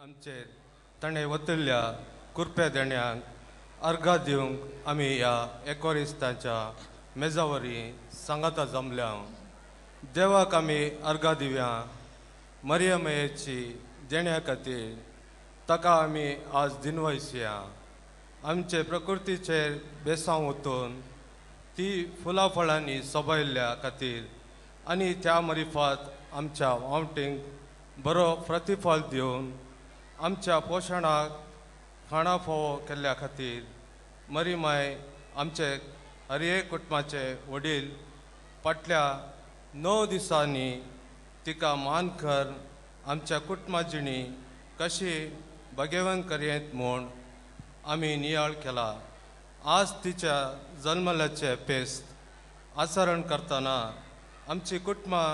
आमचेर ताणें वतल्या कुरप्या देण्यांक अर्घा दिवंक आमी ह्या एकोरिस्ताच्या मेजावरी सांगाता जमल्या. देवाक आमी अर्घा दिवया मरियमयेची देण्या खातीर ताका आमी आज दिनवायसया. आमचे प्रकृतीचेर बेसांव वतून ती फुलां फळांनी सोबायल्ल्या खातीर आनी त्या मरिफात आमच्या वावटींक बरो प्रतिफल दिवन आमच्या पोशणाक खाणा फोवो केल्ल्या खातीर मरीमाय आमचे हरये कुटुंबाचे वडील फाटल्या 9 दिसांनी तिका मान कर आमच्या कुटुंबा जिणी कशी भगेवन करयेत म्हूण आमी नियाळ केला. आज तिच्या जल्मल्याचे पेस्त आचरण करतना आमची कुटुंबां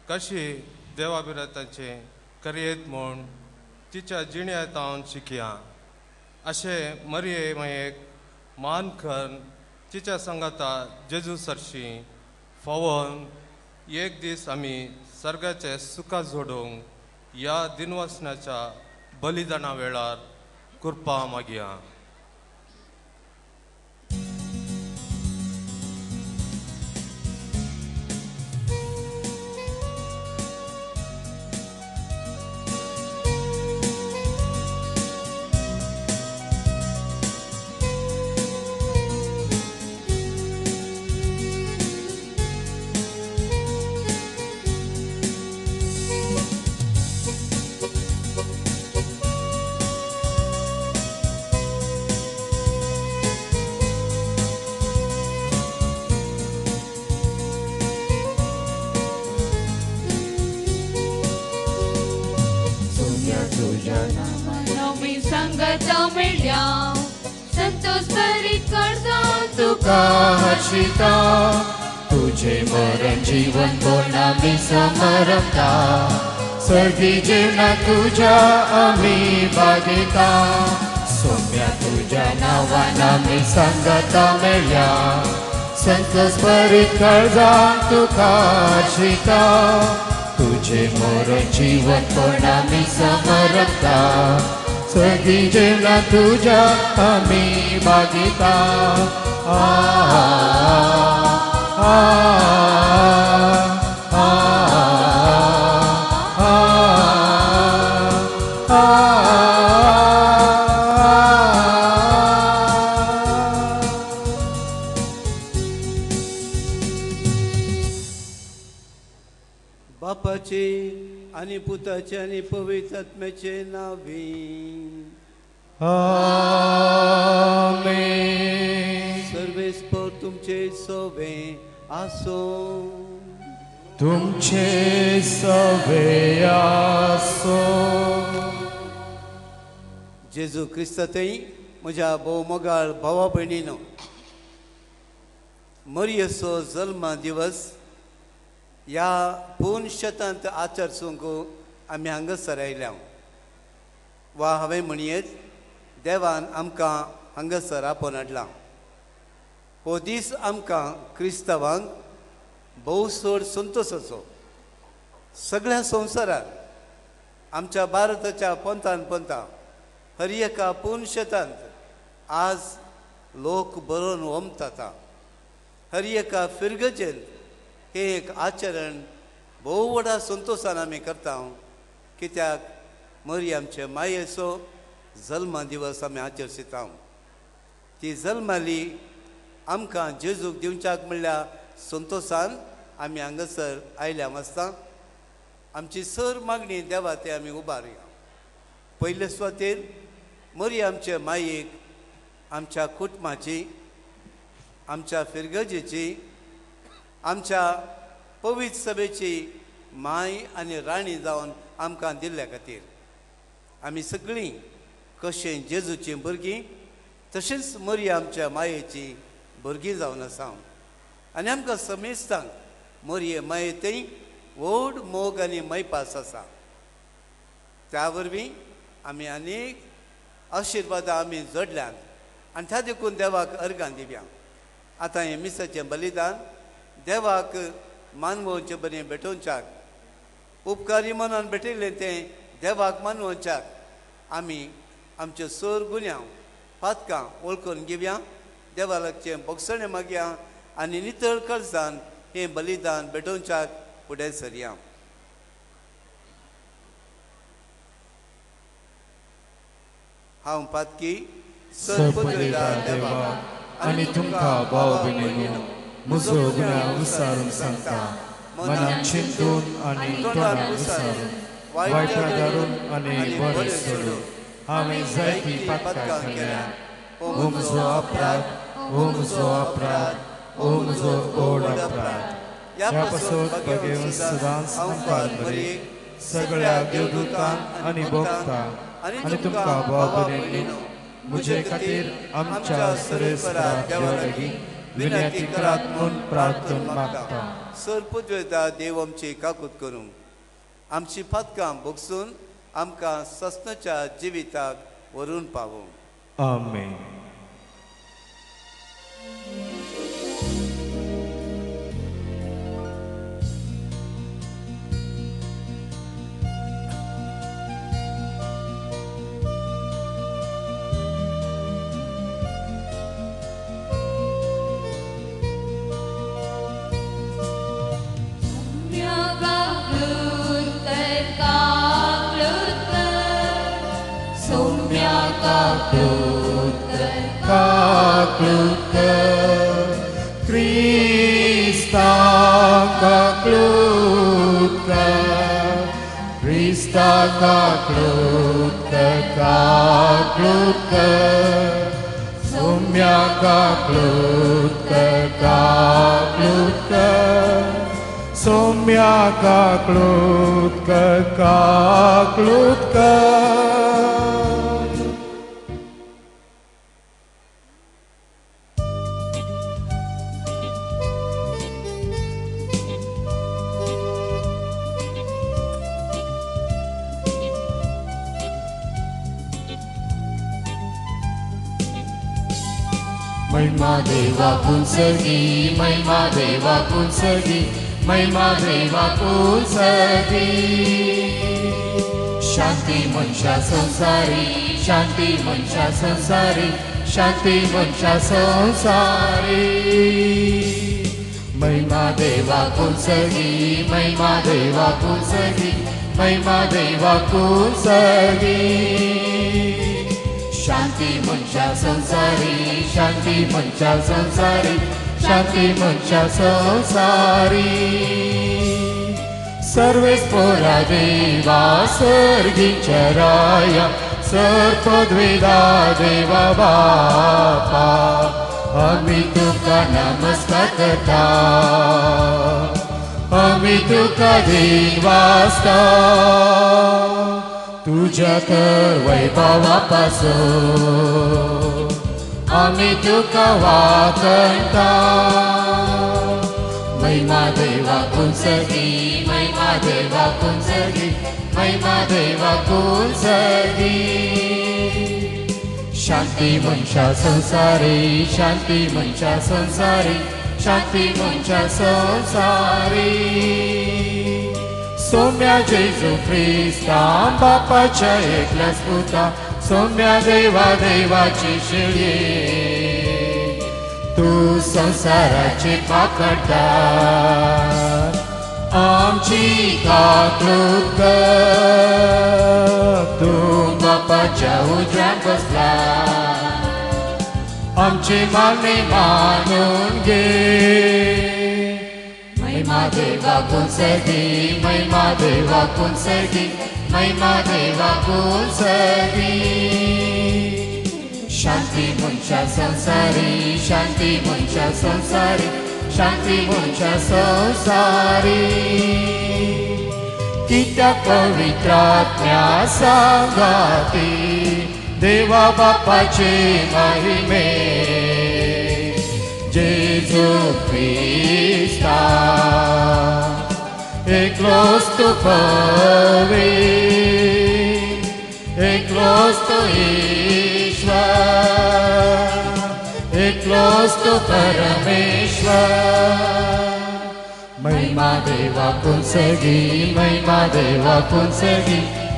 कशी देवाबिरातांचे करयेत म्हूण तिच्या जिण्यांत हांव शिकया. अशें मरिये मायेक मान कर तिच्या सांगाता जेजू सरशी फोवन एक दीस आमी सर्गाचे सुखा जोडूंक ह्या दिनवासनाच्या बलिदाना वेळार कृपा मागया. तुझे मरण जीवन कोण आम्ही समरता, सर्गी जीवना तुझ्या आम्ही बागेता. सोम्या तुझ्या नावान आम्ही सांगता मेळ्या, संतोष भरीत काळजा तुका आशिता. तुझे मरण जीवन कोण आम्ही समरता, सर्गी जीवना तुझ्या आम्ही बागेता. आ आ आ आ आ. बापाचे आनी पुताचे आनी पवित्र आत्म्याचे नावे आमेन. सर्वेस्पर तुमचे सवे आसो, तुमचे सवे आसो. जेजू क्रिस्तांतय म्हज्या भोवमोगाळ भावा भयणीनो, मरियेचो जल्मा दिवस ह्या पूर्ण शेतांत आचरसूंक आमी हांगासर आयल्या वा हांवें म्हणयेत देवान आमकां हांगासर आपोवन हाडला. हो दीस आमकां क्रिस्तांवांक भोव चड संतोशाचो. सगळ्या संवसारांत आमच्या भारताच्या पंथान पंथा हर एका पूर्ण शेतांत आज लोक बरोवन ओमतात. हर एका फिरगजेंत हें एक आचरण भोव व्हडा संतोशान आमी करता, कित्याक मरी आमचे मायेचो जल्मा दिवस आमी आचरशिता. ती जल्माली आमकां जेजूक दिवच्याक म्हणल्यार संतोशान आमी हांगासर आयल्या आसता. आमची सर मागणी देवा ते आमी उबारुया. पयले सुवातेर मरी आमचे मायेक, आमच्या कुटुंबाची, आमच्या फिरगजेची, आमच्या पवित्र सभेची माय आनी राणी जावन आमकां दिल्ल्या खातीर आमी सगळीं कशें जेजूचीं भुरगीं तशेंच मरी आमच्या मायेची भुरगीं जावन आसा. आनी आमकां समेस्तांक मरये माये थंय व्हड मोग आनी मैपास आसा. त्या वरवीं आमी अनेक आशिर्वादां आमी जोडल्यात आनी त्या देखून देवाक अर्गां दिवया. आतां हें मिसाचें बलिदान देवाक मानवोवचें बरें भेटोवच्याक, उपकारी मनान भेटिल्लें तें देवाक मानवोवच्याक आमी आमचे सर गुन्यांव पातकां वळखून घेवया, देवा लागचें भोगसणें मागया आनी नितळ करसान हें बलिदान भेटोवच्याक फुडें सरया. हांव पातकी सर्वदा देवा आनी तुमकां भाव भयणींनो म्हजो गुन्यांव विचारून सांगता, मनान चिंतून आनी तोंडान विचारून, वायटां धरून आनी बरें सोडून हांवें जायतीं पातकां केल्या. हो म्हजो अपराध, हो म्हजो अपराध, हो म्हजो व्हड अपराध. ह्या पासत बगेवन सदांच आमकां बरी सगळ्या देवदूतांक आनी भक्तांक आनी तुमकां भाव भयणींनो म्हजे खातीर आमच्या सरेसरा देवा लागीं विनंती करात म्हूण प्रार्थना मागता. सर पुजयता देव आमची काकूत करूंक, आमची पातकां भोगसून आमकां सस्नाच्या जिविताक व्हरून पावूं. आमेन. महिमा देवा कुंसगी, महिमा देवा कुंसगी, महिमा देवा कुंसगी. शांती मनशा संसारी, शांती मनशा संसारी, शांती मनशा संसारी. महिमा देवा कुंसगी, महिमा देवा कुंसगी, महिमा देवा कुंसगी. शांती मनशा संसारी, शांती मनशा संसारी, शांती मनशा संसारी. सर्वेस्पोरा देवा सर्गीच्या राया, सर्पद्वेदा देवा बापा, आमी तुका नमस्कार करता, आमी तुका दिन वाचता, तुझ्या तर वैभवापासून आमी तुका वाकणता. महिमा देवा कुंसगी, महिमा देवा कुंसगी, महिमा देवा कुंसगी. शांती मनशा संसारी, शांती मनशा संसारी, शांती मनशा संसारी. सोम्या जेजू क्रिस्ता बापाच्या एकल्याच पुता, सोम्या देवा देवाची शिळये, तूं संसाराची पाकडटा, आमची काकूत कर. तूं बापाच्या उजव्यान बसला, आमची मागणी मानून घे. महिमा देवा कुंसगी, महिमा देवा कुंसगी, महिमा देवा कुंसगी. शांती मनशा संसारी, शांती मनशा संसारी, शांती मनशा संसारी. कित्याक पवित्र आत्म्या सांगाती देवा बापाचे महिमे, जेजू क्रिस्ता एकलोच तूं पवित्र, एकलोच तूं ईश्वर, एकलोच तूं परमेश्वर. महिमा देवा कुंसगी, महिमा देवा कुंसगी,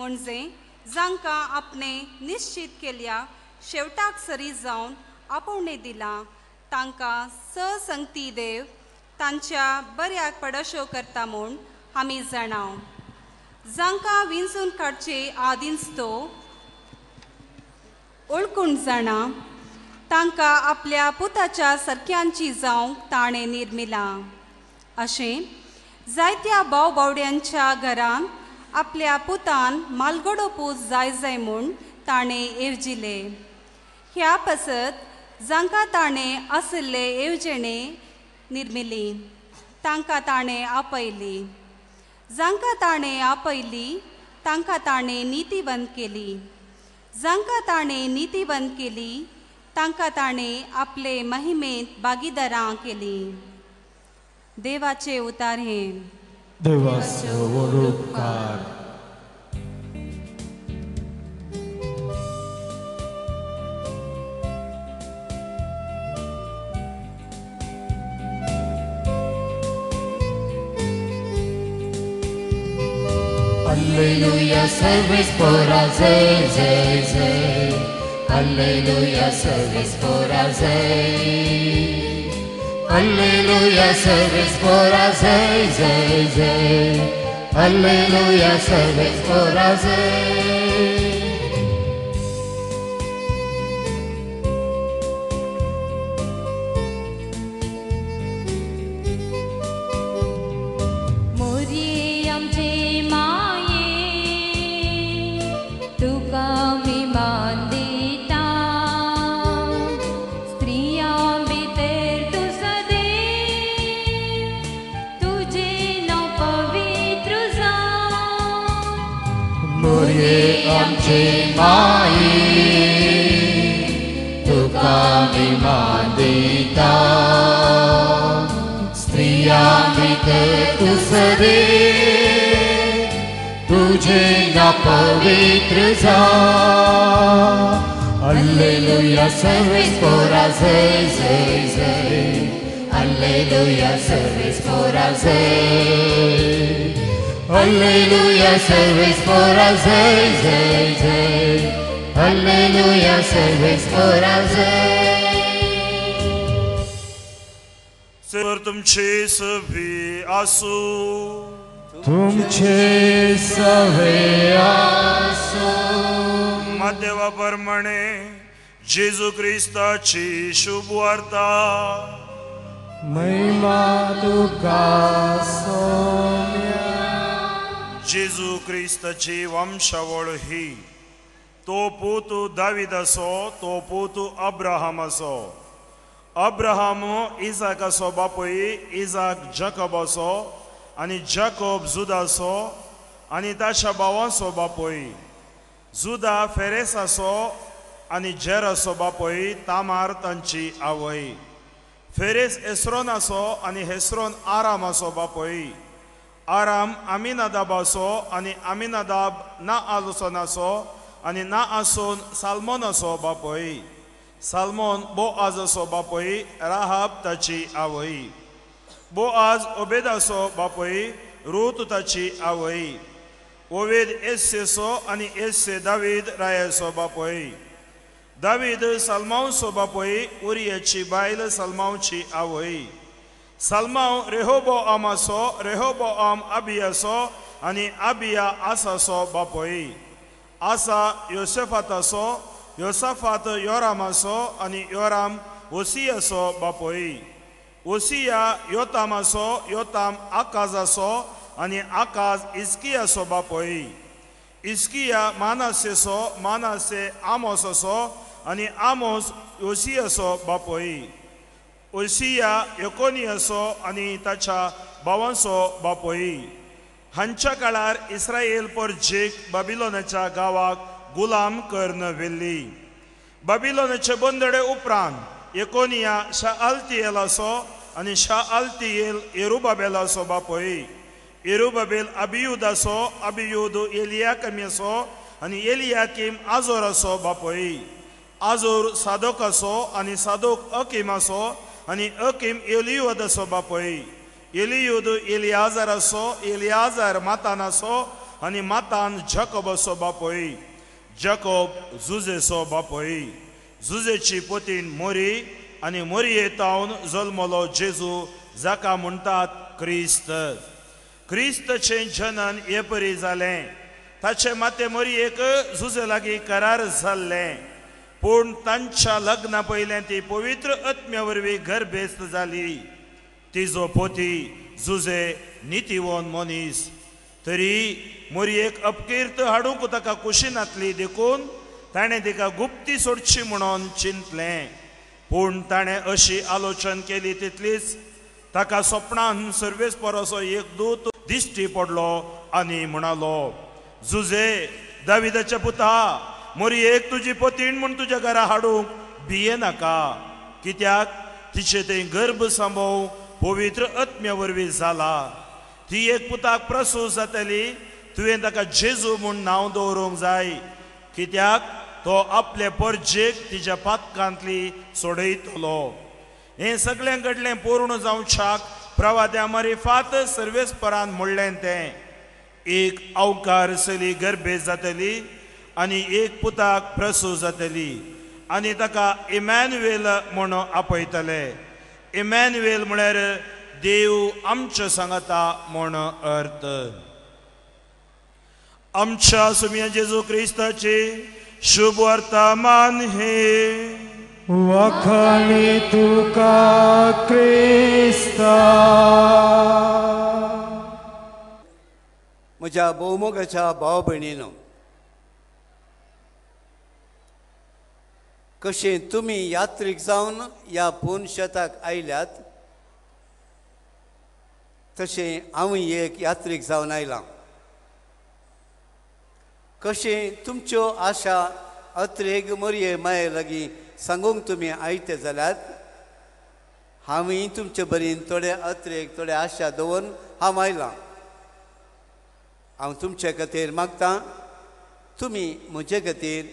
म्हणजे जांकां आपणे निश्चित केल्या शेवटाक सरी जावन आपोवणें दिलां तांकां ससंगती देव तांच्या बऱ्याक पडशो करता म्हूण आमी जाणाव. जांकां विंचून काडचे आदींच तो ओळखून जाणा तांकां आपल्या पुताच्या सारक्यांची जावंक ताणें निर्मिलां. अशें जायत्या भाव बावड्यांच्या घरान आपल्या पुतान मालगडो पूत जाय जाय म्हूण ताणें येवजिले. ह्या पासत जांकां ताणें आशिल्ले येवजणे निर्मिली तांकां ताणें आपयली. जांकां ताणें आपयली तांकां ताणें नितीबंद केली. जांकां ताणें नितीबंद केली तांकां ताणें आपले महिमेंत भागीदारां केली. देवाचे उतार हे. देवाचो व्हड उपकार. Alleluia, servis pora zei, zei, zei. Alleluia, servis pora zei. Alleluia, servis pora zei, zei, zei. Alleluia, servis pora zei. माई तुका मी मान दिता स्त्रियां भितर तूं सदे तुझे ना पवित्र जा. Alleluia, servis pora zei, zei, zei. Alleluia, servis pora zei. Alleluia, servis pora zei, zei, zei. Alleluia, servis pora zei. Sir तुमचे सवे आसू. तुमचे सवे आसू. मादेवा प्रमाणे जेजू क्रिस्ताची शुभवार्ता. महिमा तुका सोम्या. जेजू क्रिस्ताची वंशावळ ही. तो पूत दावीदाचो, तो पूत अब्राहमाचो. अब्राहम इजाकाचो बापूय, इजाक जाकोबाचो आनी जाकोब जुदाचो आनी ताच्या भावांचो बापूय. जुदा फेरेसाचो आनी जेराचो बापूय, तामार तांची आवय. फेरेस हेस्रोनाचो आनी हेस्रोन आरामाचो बापूय. आराम आमिनादाबाचो आनी आमिनादाब नाआसोनाचो आनी नाआसोन साल्मोनाचो बापूय. साल्मोन बोआजाचो बापूय, राहाब ताची आवय. बोआज ओबेदाचो बापूय, रूत ताची आवय. ओवेद एस्सेचो आनी एस्से दावीद रायाचो बापूय. दावीद साल्मांवचो बापूय, उरियाची बायल साल्मांवची आवय. साल्मांव रेहोबोआमाचो, रेहोबोआम आबियाचो आनी आबिया आसाचो बापूय. आसा योसेफाताचो, योसाफात योरामाचो आनी योराम ओसियाचो बापूय. ओसिया योतामाचो, योताम आकाजाचो आनी आकाज इस्कियाचो बापूय. इस्किया मानासेचो, मानासे आमोसाचो आनी आमोस योसियाचो बापूय. ओसिया यकोनियाचो आनी ताच्या भावांचो बापूय. हांच्या काळार इस्रायल परजेक बाबिलोनाच्या गांवाक गुलाम करून व्हेल्ली. बाबिलोनाचे बंदडे उपरांत यकोनिया शाअल्तिएलाचो आनी शाअल्तिएल येरुबाबेलाचो बापूय. येरुबाबेल अबियुदाचो, अबियुद एलियाकिमाचो आनी एलियाकीम आजोराचो बापूय. आजोर सादोकाचो आनी सादोक अकिमाचो आनी अकीम एलियुदाचो बापूय. एलियुद एलियाजराचो, एलियाजर मातानाचो आनी मातान जॅकोबाचो बापूय, जॅकोब जुजेचो बापूय, जुजेची पोतीन मोरी आनी मोरये तावन जल्मलो जेजू जाका म्हणटात क्रिस्त. क्रिस्तचें जनन हे परी जालें. ताचे माते मोरयेक जुजे लागीं करार जाल्लें, पूण तांच्या लग्ना पयलें ती पवित्र आत्म्या वरवीं गर्भेस्त जाली. तिजो पोती जुजे नितीवन मनीस, तरी मोरयेक अपकीर्त हाडूंक ताका खुशी नातली, देखून ताणें तिका गुप्ती सोडची म्हणून चिंतलें. पूण ताणें अशी आलोचन केली तितलीच ताका सपनान सर्वेस्पराचो एक दूत दिश्टी पडलो आनी म्हणालो, जुजे दाविदाच्या पुता, मोरयेक तुजी पोतीण म्हूण तुज्या घरा हाडूंक भिये नाका, कित्याक तिचे थंय गर्भ सांबोव पवित्र आत्म्या वरवीं जाला. ती एक पुताक प्रसूत जातली, तुवें ताका जेजू म्हूण नांव दवरूंक जाय, कित्याक तो आपले परजेक तिच्या पातकांतली सोडयतलो. हें सगळें घडलें पूर्ण जावच्याक प्रवाद्या मारिफात सर्वेस्परान म्हणलें तें, एक अवकार चली गर्भे जातली आनी एक पुताक प्रसूत जातली आनी ताका इमॅन्युएल म्हूण आपयतले. इमॅन्युएल म्हळ्यार देव आमच्या सांगाता म्हूण अर्थ. आमच्या सुम्या जेजू क्रिस्ताची शुभ वर्तमान हे. वखाणी तुका क्रिस्ता. म्हज्या भोवमोगाच्या भाव भयणीनो, कशें तुमी यात्रीक जावन ह्या पुनशेताक आयल्यात तशें हांवूय एक यात्रीक जावन आयलां. कशें तुमच्यो आशा अत्रेग मोरये माये लागीं सांगूंक तुमी आयते जाल्यार हांवूय तुमचे बरीन थोडे अत्रेग थोडे आशा दवरून हांव आयलां. हांव तुमचे खातीर मागतां, तुमी म्हजे खातीर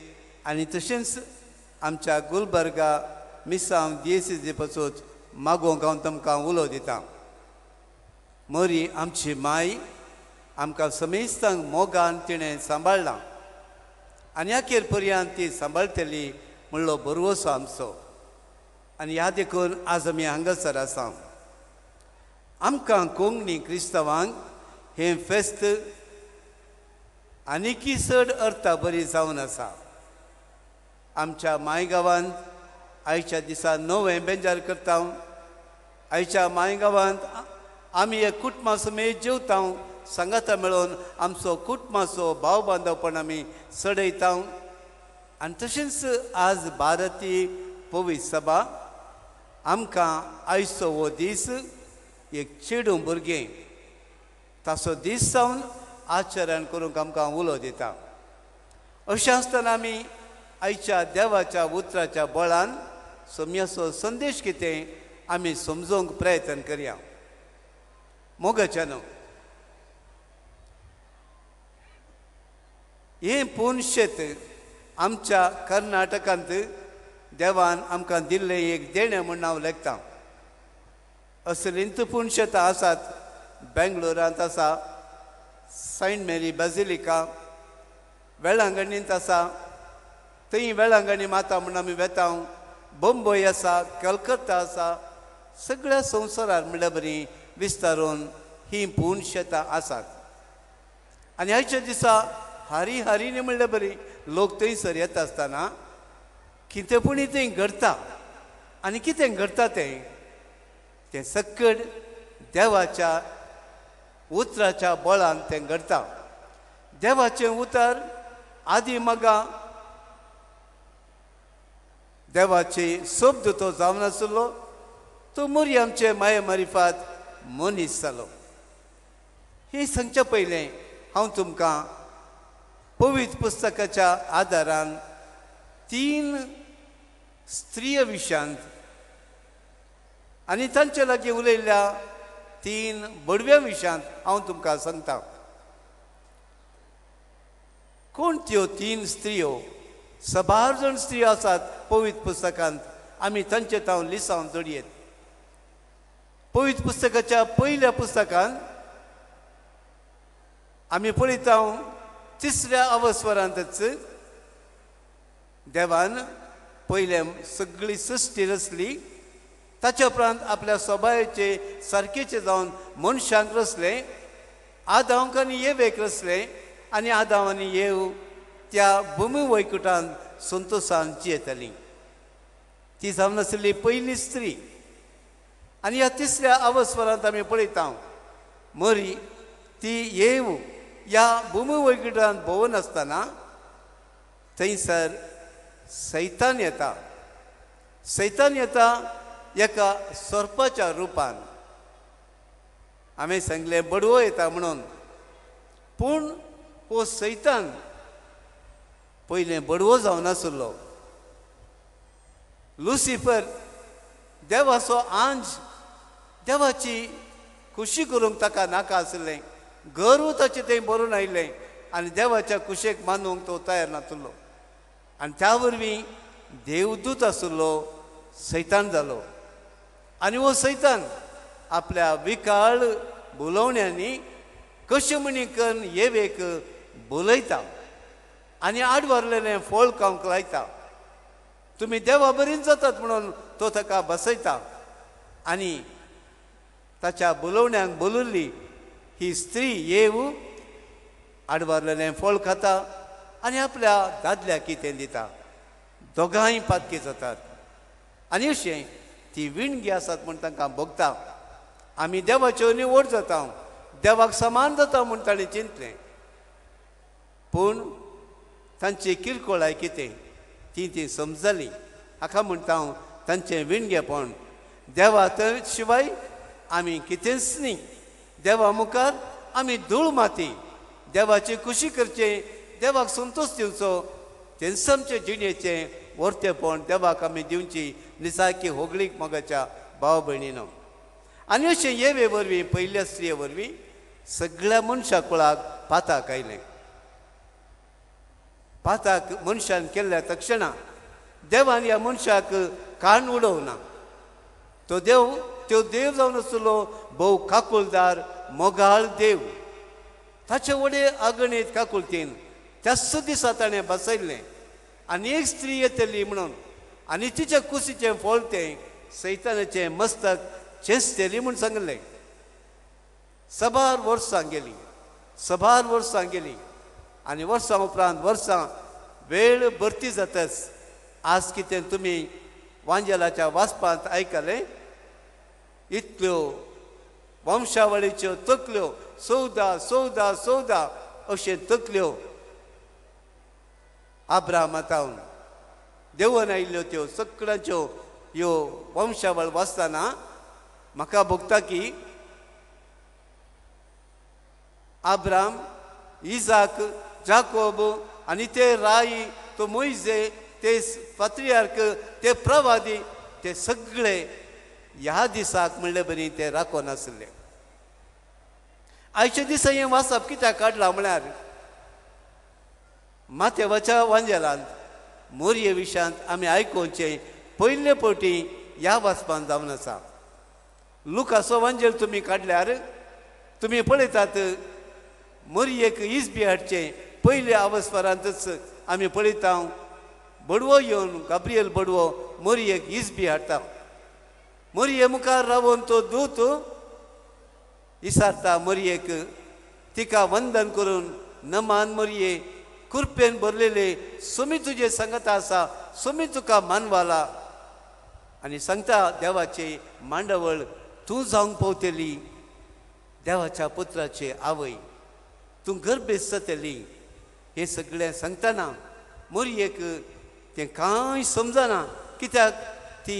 आनी तशेंच आमच्या गुलबर्गा मिसांव दियेसीजी पासून मागोवंक हांव तुमकां उलो दितां. मोरी आमची माय आमकां समेस्तांक मोगान तिणें सांबाळ्ळां आनी अखेर पर्यंत ती सांबाळटली म्हणलो भरवसो आमचो. आनी ह्या देखून आज आमी हांगासर आसा. आमकां कोंकणी क्रिस्तांवांक हें फेस्त आनीकी चड अर्था बरी जावन आसा. आमच्या मायगांवांत आयच्या दिसा नवें बेंजार करता. आयच्या मायगांवांत आमी एक कुटुंबा समेत जेवता, सांगाता मेळोवन आमचो कुटुंबाचो भाव बांदवपण आमी चडयता. आनी तशेंच आज भारतीय पवित्र सभा आमकां आयचो हो दीस एक चेडूं भुरगें ताचो दीस जावन आचरण करूंक आमकां उलो दिता. अशें आसतना आमी आयच्या देवाच्या उतराच्या बळान सोम्याचो संदेश कितें आमी समजूंक प्रयत्न करया. मोगाच्यान हें पुनशेत आमच्या कर्नाटकांत देवान आमकां दिल्लें एक देणें म्हूण हांव लेखतां. असलींत पुनशेतां आसात, बेंगलोरांत आसा सेंट मेरी बाजिलिका, वेळांगणींत आसा, थंय वेळांगणी माता म्हूण आमी वेता, बंबय आसा, कलकत्ता आसा, सगळ्या संवसारार म्हणल्यार बरी विस्तारून ही पुनशेतां आसात. आनी आयच्या दिसा हारी हारीने म्हणल्यार बरी लोक थंयसर येता आसतना कितें पूण थंय घडटा आनी कितें घडटा तें तें सक्कड देवाच्या उतराच्या बळान तें घडटा. देवाचें उतर आदी मगा देवाचे शब्द तो जावन आसलो, तो मोरी आमचे माये मारिफात मनीस जालो. हें सांगच्या पयलें हांव तुमकां पवित्र पुस्तकाच्या आदारान तीन स्त्रिय विशयांत आनी तांचे लागीं उलयल्ल्या तीन बडव्या विशयांत हांव तुमकां सांगता. कोण त्यो तीन स्त्रियो? सबार जाण स्त्रियो आसात पवित्र पुस्तकांत, आमी तांचे तांव लिसांव जोडयेत. पवित्र पुस्तकाच्या पयल्या पुस्तकांत आमी पळयता तिसऱ्या अवस्वरांतच देवान पयले सगळी सृश्टी रचली, ताच्या उपरांत आपल्या सोबायेचे सारकेचे जावन मनशांक रचलें, आदांक आनी येवेक रचलें आनी आदांव आनी येव त्या भुमी वैकुटान संतोशान जियेताली. ती जावन आसली पयली स्त्री. आनी ह्या तिसऱ्या अवस्वरांत आमी पळयता मरी ती येव ह्या भुमी वैकुटान भोंवन आसतना थंयसर सैतान येता. सैतान येता एका सोरपाच्या रुपान. हांवें सांगलें बडवो येता म्हणून, पूण हो सैतान पयलें बडवो जावन आसलो. लुसिफर देवाचो आंज, देवाची खुशी करूंक ताका नाका आसलें, गर्व ताचें थंय भरून आयिल्लें आनी देवाच्या कुशेक मानूंक तो तयार नासलो आनी त्या वरवीं देवदूत आसलो सैतान जालो. आनी हो सैतान आपल्या विकाळ बोलोवण्यांनी कशें म्हणी करून येवेक बोलयता आनी आडवारलेलें फळ खावंक लायता. तुमी देवा बरीच जातात म्हणून तो ताका बसयता आनी ताच्या बोलोवण्यांक बोलुल्ली ही स्त्री येव आडवारलेलें फळ खाता आनी आपल्या दादल्याक कितें दिता. दोगांय पातकी जातात आनी अशें ती विणगी आसात म्हूण तांकां भोगता. आमी देवाच्यो निवड जाता, देवाक समान जाता म्हूण ताणें चिंतलें, पूण तांची किरकोळाय कितें ती ती समजली. हाका म्हणटा हांव तांचें विणगेपण. देवा शिवाय आमी कितेंच न्ही, देवा मुखार आमी धूळ माती. देवाची खुशी करचें, देवाक संतोश दिवचो, तेंच आमचे जिणेचें वर्तेपण देवाक आमी दिवची निसाकी होगळीक मोगाच्या भाव भयणीनो. आनी अशें येवे वरवीं पयल्या स्त्रिये वरवीं सगळ्या मनशा कुळाक पाताक आयलें. पाताक मनशान केल्ल्या तक्षणा देवान ह्या मनशाक कान उडोवना. तो देव त्यो देव जावन आसलो भोव काकुलदार मोगाळ देव. ताचे वडे अगणीत काकुलतीन त्याच दिसा ताणें बसयल्लें आनी एक स्त्री येतली म्हणून आनी तिच्या कुशीचें फळ तें सैतानाचें मस्तक चेंचतली म्हूण सांगलें. सबार वर्सां गेलीं, सबार वर्सां गेलीं आनी वर्सां उपरांत वर्सां वेळ भरती जातच आज कितें तुमी वांजेलाच्या वाचपांत आयकलें, इतल्यो वंशावळीच्यो तकल्यो 14 14 14 अशे तकल्यो आब्रामातावन देवन आयिल्ल्यो त्यो सगळ्यांच्यो ह्यो वंशावळ वाचतना म्हाका भोगता की आब्राम, इजाक, जाकोब आनी ते राई, तो मोयजे, ते पात्रियार्क, ते प्रवादी, ते सगळे ह्या दिसाक म्हणले बरी ते राखून आसले. आयच्या दिसा हें वाचप कित्याक काडलां म्हळ्यार माथ्याच्या वांजेलांत मोरये विशयांत आमी आयकुचें पयले फावटी ह्या वाचपान जावन आसा. लुकासो वांजेल तुमी काडल्यार तुमी पळयतात मोरयेक इजबी हाडचें पयल्या अवस्वरांतच आमी पळयता बडवो येवन गाब्रियल बडवो मोरयेक इजबी हाडटा. मोरये मुखार रावन तो दूत इसारता मोरयेक, तिका वंदन करून नमान मोरये कुरपेन भरलेले सोमी तुजे सांगता आसा, सोमी तुका मानवाला आनी सांगता देवाचे मांडवळ तूं जावंक पावतली, देवाच्या पुत्राचे आवय तूं गर्भेस्त जातली. हें सगळें सांगतना मोरयेक तें कांय समजना, कित्याक ती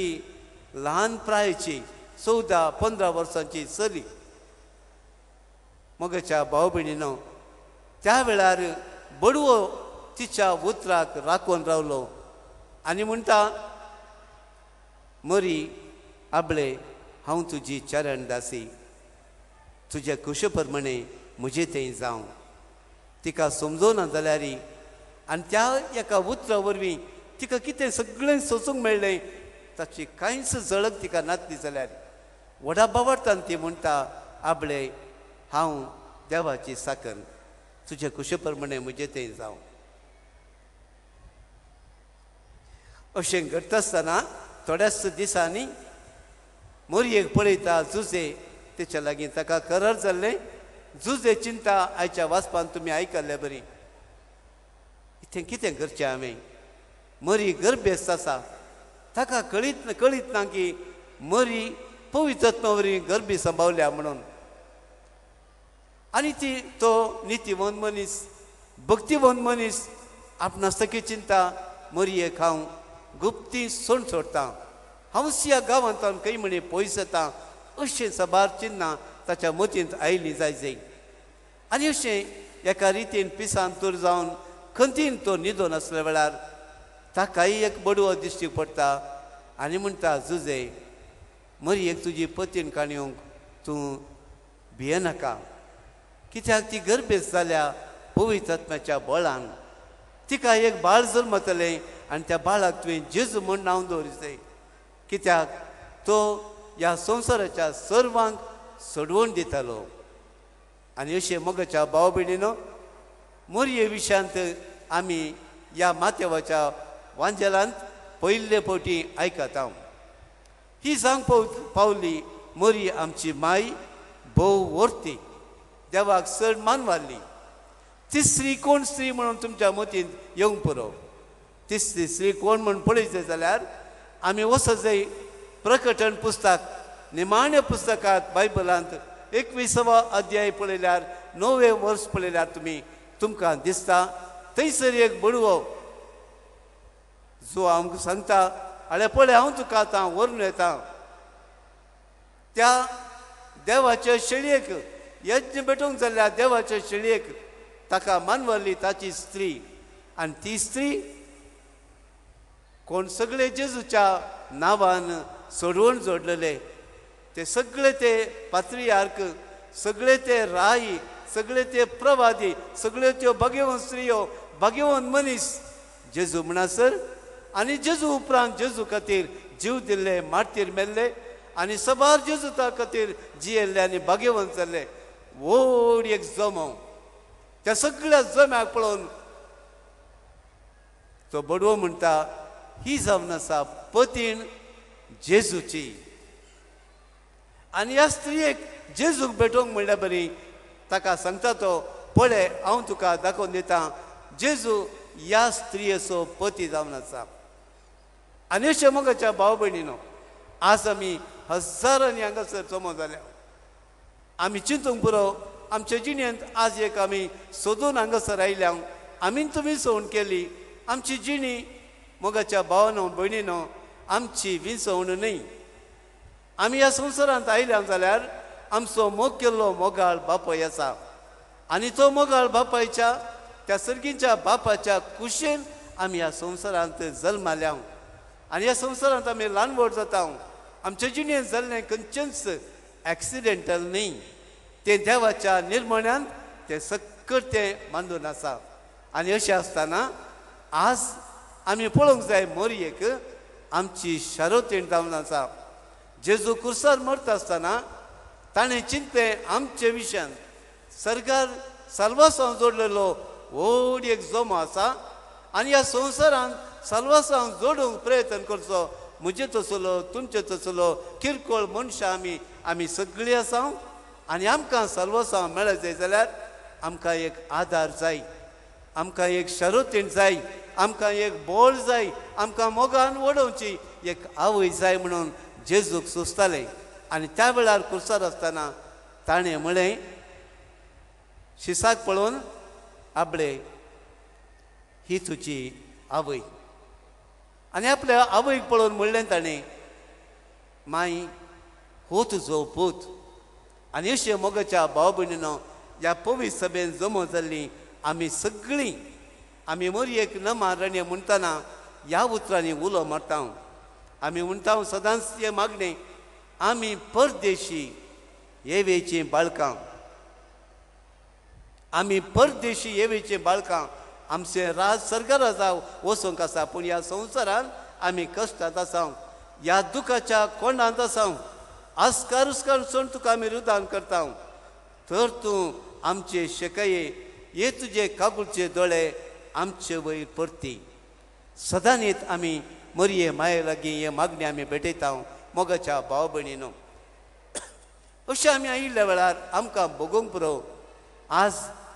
ल्हान प्रायेची 14 15 वर्सांची चली. मोगाच्या भाव भयणीनो त्या वेळार बडवो तिच्या उतराक राखून रावलो आनी म्हणटा मरी आबळे हांव तुजी चरण दासी, तुज्या कुशे प्रमाणे म्हजे थंय जावं. तिका समजोना जाल्यार आनी त्या एका उतरा वरवीं तिका कितें सगळें सोसूंक मेळ्ळें, ताची कांयच झळक तिका नातली जाल्यार व्हडा बावडतान ती म्हणटा आबळे हांव देवाची साकर, तुजे कुशे प्रमाणे म्हजें तें जावं. अशें घडटा आसतना थोड्याच दिसांनी मोरयेक पळयता जुजे तेच्या लागीं ताका करार जाल्लें. जुजे चिंता आयच्या वाचपान तुमी आयकल्ले बरी, इतलें कितें करचें हांवें, मरी गर्भेस्त आसा, ताका कळीत ना की मरी पवित्रत्मा वरवीं गर्भी संभावल्या म्हणून. आनी ती तो नितीवंत मनीस, भक्तिवंत मनीस आपणा सगळी चिंता मरयेक हांव गुप्ती सोण सोडटा, हांव ह्या गांवांत खंय म्हणे पयस येता, अशें साबार चिन्नां ताच्या मतींत आयलीं जाय जाय. आनी अशें एका रितीन पिसान तूर जावन खंतीन तो न्हिदोन आसल्या वेळार ताकाय एक बडवो दिश्टी पडटा आनी म्हणटा, जुजे मरयेक तुजी पतीन काणयोंक तूं भियेनाका, कित्याक ती गर्भेस्त जाल्या पवित्र आत्म्याच्या बळान, तिका एक बाळ जल्मतलें आनी त्या बाळाक तुवें जेजू म्हूण नांव दवरिचें, कित्याक तो ह्या संवसाराच्या सर्वांक सोडवण दितालो. आनी अशें मोगाच्या भाव भयणीनो मोरये विशयांत आमी ह्या माथ्यावाच्या वांजेलांत पयले फावटी आयकता. ही जावंक पावली मोरी आमची माय भोव वर्ती, देवाक चड मानवाली. तिसरी कोण स्त्री म्हणून तुमच्या मतींत येवंक पुरो. तिसरी स्त्री कोण म्हूण पळयचें जाल्यार आमी वचत जाय प्रकटन पुस्तक निमाण्या पुस्तकांत बायबलांत 21वो अध्याय पळयल्यार 9वें वर्स पळयल्यार तुमी तुमकां दिसता थंयसर एक बडवो जो आमकां सांगता, आळे पळय हांव तुका आतां व्हरून येता त्या देवाचे शेळयेक, यज्ञ भेटोवंक जाल्ल्या देवाचे शेळयेक ताका मानवली ताची स्त्री. आनी ती स्त्री कोण सगळे जेजूच्या नांवान सोडवण जोडलेले ते सगळे ते पात्रियार्क, सगळे ते राय, सगळे ते प्रवादी, सगळे त्यो भाग्यवंत स्त्रियो, भाग्यवंत मनीस जेजू म्हणसर. आनी जेजू उपरांत जेजू खातीर जीव दिल्ले, मार्तीर मेल्ले आनी सबार जेजू खातीर जियेल्ले आनी भाग्यवंत जाल्ले व्हड एक जमो. त्या सगळ्या जम्याक पळोवन तो बडवो म्हणटा, ही जावन आसा पतीण जेजूची. आनी ह्या स्त्रियेक जेजूक भेटोवंक म्हणल्यार बरी ताका सांगता तो, पळय हांव तुका दाखोवन दिता जेजू ह्या स्त्रियेचो पती जावन आसा. आनी अशें मोगाच्या भाव भयणीनो आज आमी हजारांनी हांगासर जमो जाल्या. आमी चिंतूंक पुरो आमचे जिणेंत आज एक आमी सोदून हांगासर आयल्या, आमी तुमी सवण केली. आमची जिणी मोगाच्या भावानो भयणीनो आमची विंचवण न्हय. आमी ह्या संवसारांत आयल्या जाल्यार आमचो मोग केल्लो मोगाळ बापाय आसा आनी तो मोगाळ बापायच्या त्या सर्गीच्या बापाच्या कुशेन आमी ह्या संवसारांत जल्माल्या आनी ह्या संवसारांत आमी ल्हान व्हड जाता. आमचे जिणेंत जाल्लें खंयचेंच एक्सिडेंटल न्हय, तें देवाच्या निर्मण्यान तें सक्कट तें बांदून आसा. आनी अशें आसतना आज आमी पळोवंक जाय मोरयेक आमची शारोतीण जावन आसा. जेजू कुर्सार मरता आसतना ताणें चिंतलें आमचे विशयान सरकार साल्वासांव जोडलेलो व्हड एक जमो आसा आनी ह्या संवसारान साल्वासांव जोडूंक प्रयत्न करचो म्हजे तसलो तुमचे तसलो किरकोळ मनशां आमी आमी सगळीं आसा आनी आमकां साल्वासांव मेळत जाय जाल्यार आमकां एक आदार जाय, आमकां एक शरोतीण जाय, आमकां एक बोळ जाय, आमकां मोगान वडोवची एक आवय जाय म्हणून जेजूक सोंसतालें. आनी त्या वेळार कुर्सार आसतना ताणें म्हळें शिसाक पळोवन, आपले ही तुजी आवय. आनी आपल्या आवयक पळोवन म्हणलें ताणें, माई हो तुजो पूत. आनी अशें मोगाच्या भाव भयणीनो ह्या पवित्र सभेन जमो जाल्ली आमी सगळीं आमी मोरयेक नमा रण्य म्हणटना ह्या उतरांनी उलो मारता. आमी म्हणटा सदांच हें मागणें, आमी परदेशी येवेचीं बाळकां, आमी परदेशी येवेचीं बाळकां. आमचें राज सरकारा जावं वचूंक आसा, पूण ह्या संवसारान आमी कश्टांत आसा, ह्या दुखाच्या कोंडांत आसा. आस्कार उस्कार सोड तुका आमी रुदान करता, तर तूं आमचे शेकये हे तुजे काकुळचे दोळे आमचे वयर परती. सदांनीत आमी मरये माये लागीं हे मागणी आमी भेटयता मोगाच्या भाव भयणीनो. अशें आमी आयिल्ल्या वेळार आमकां भोगोवंक पुरो. आज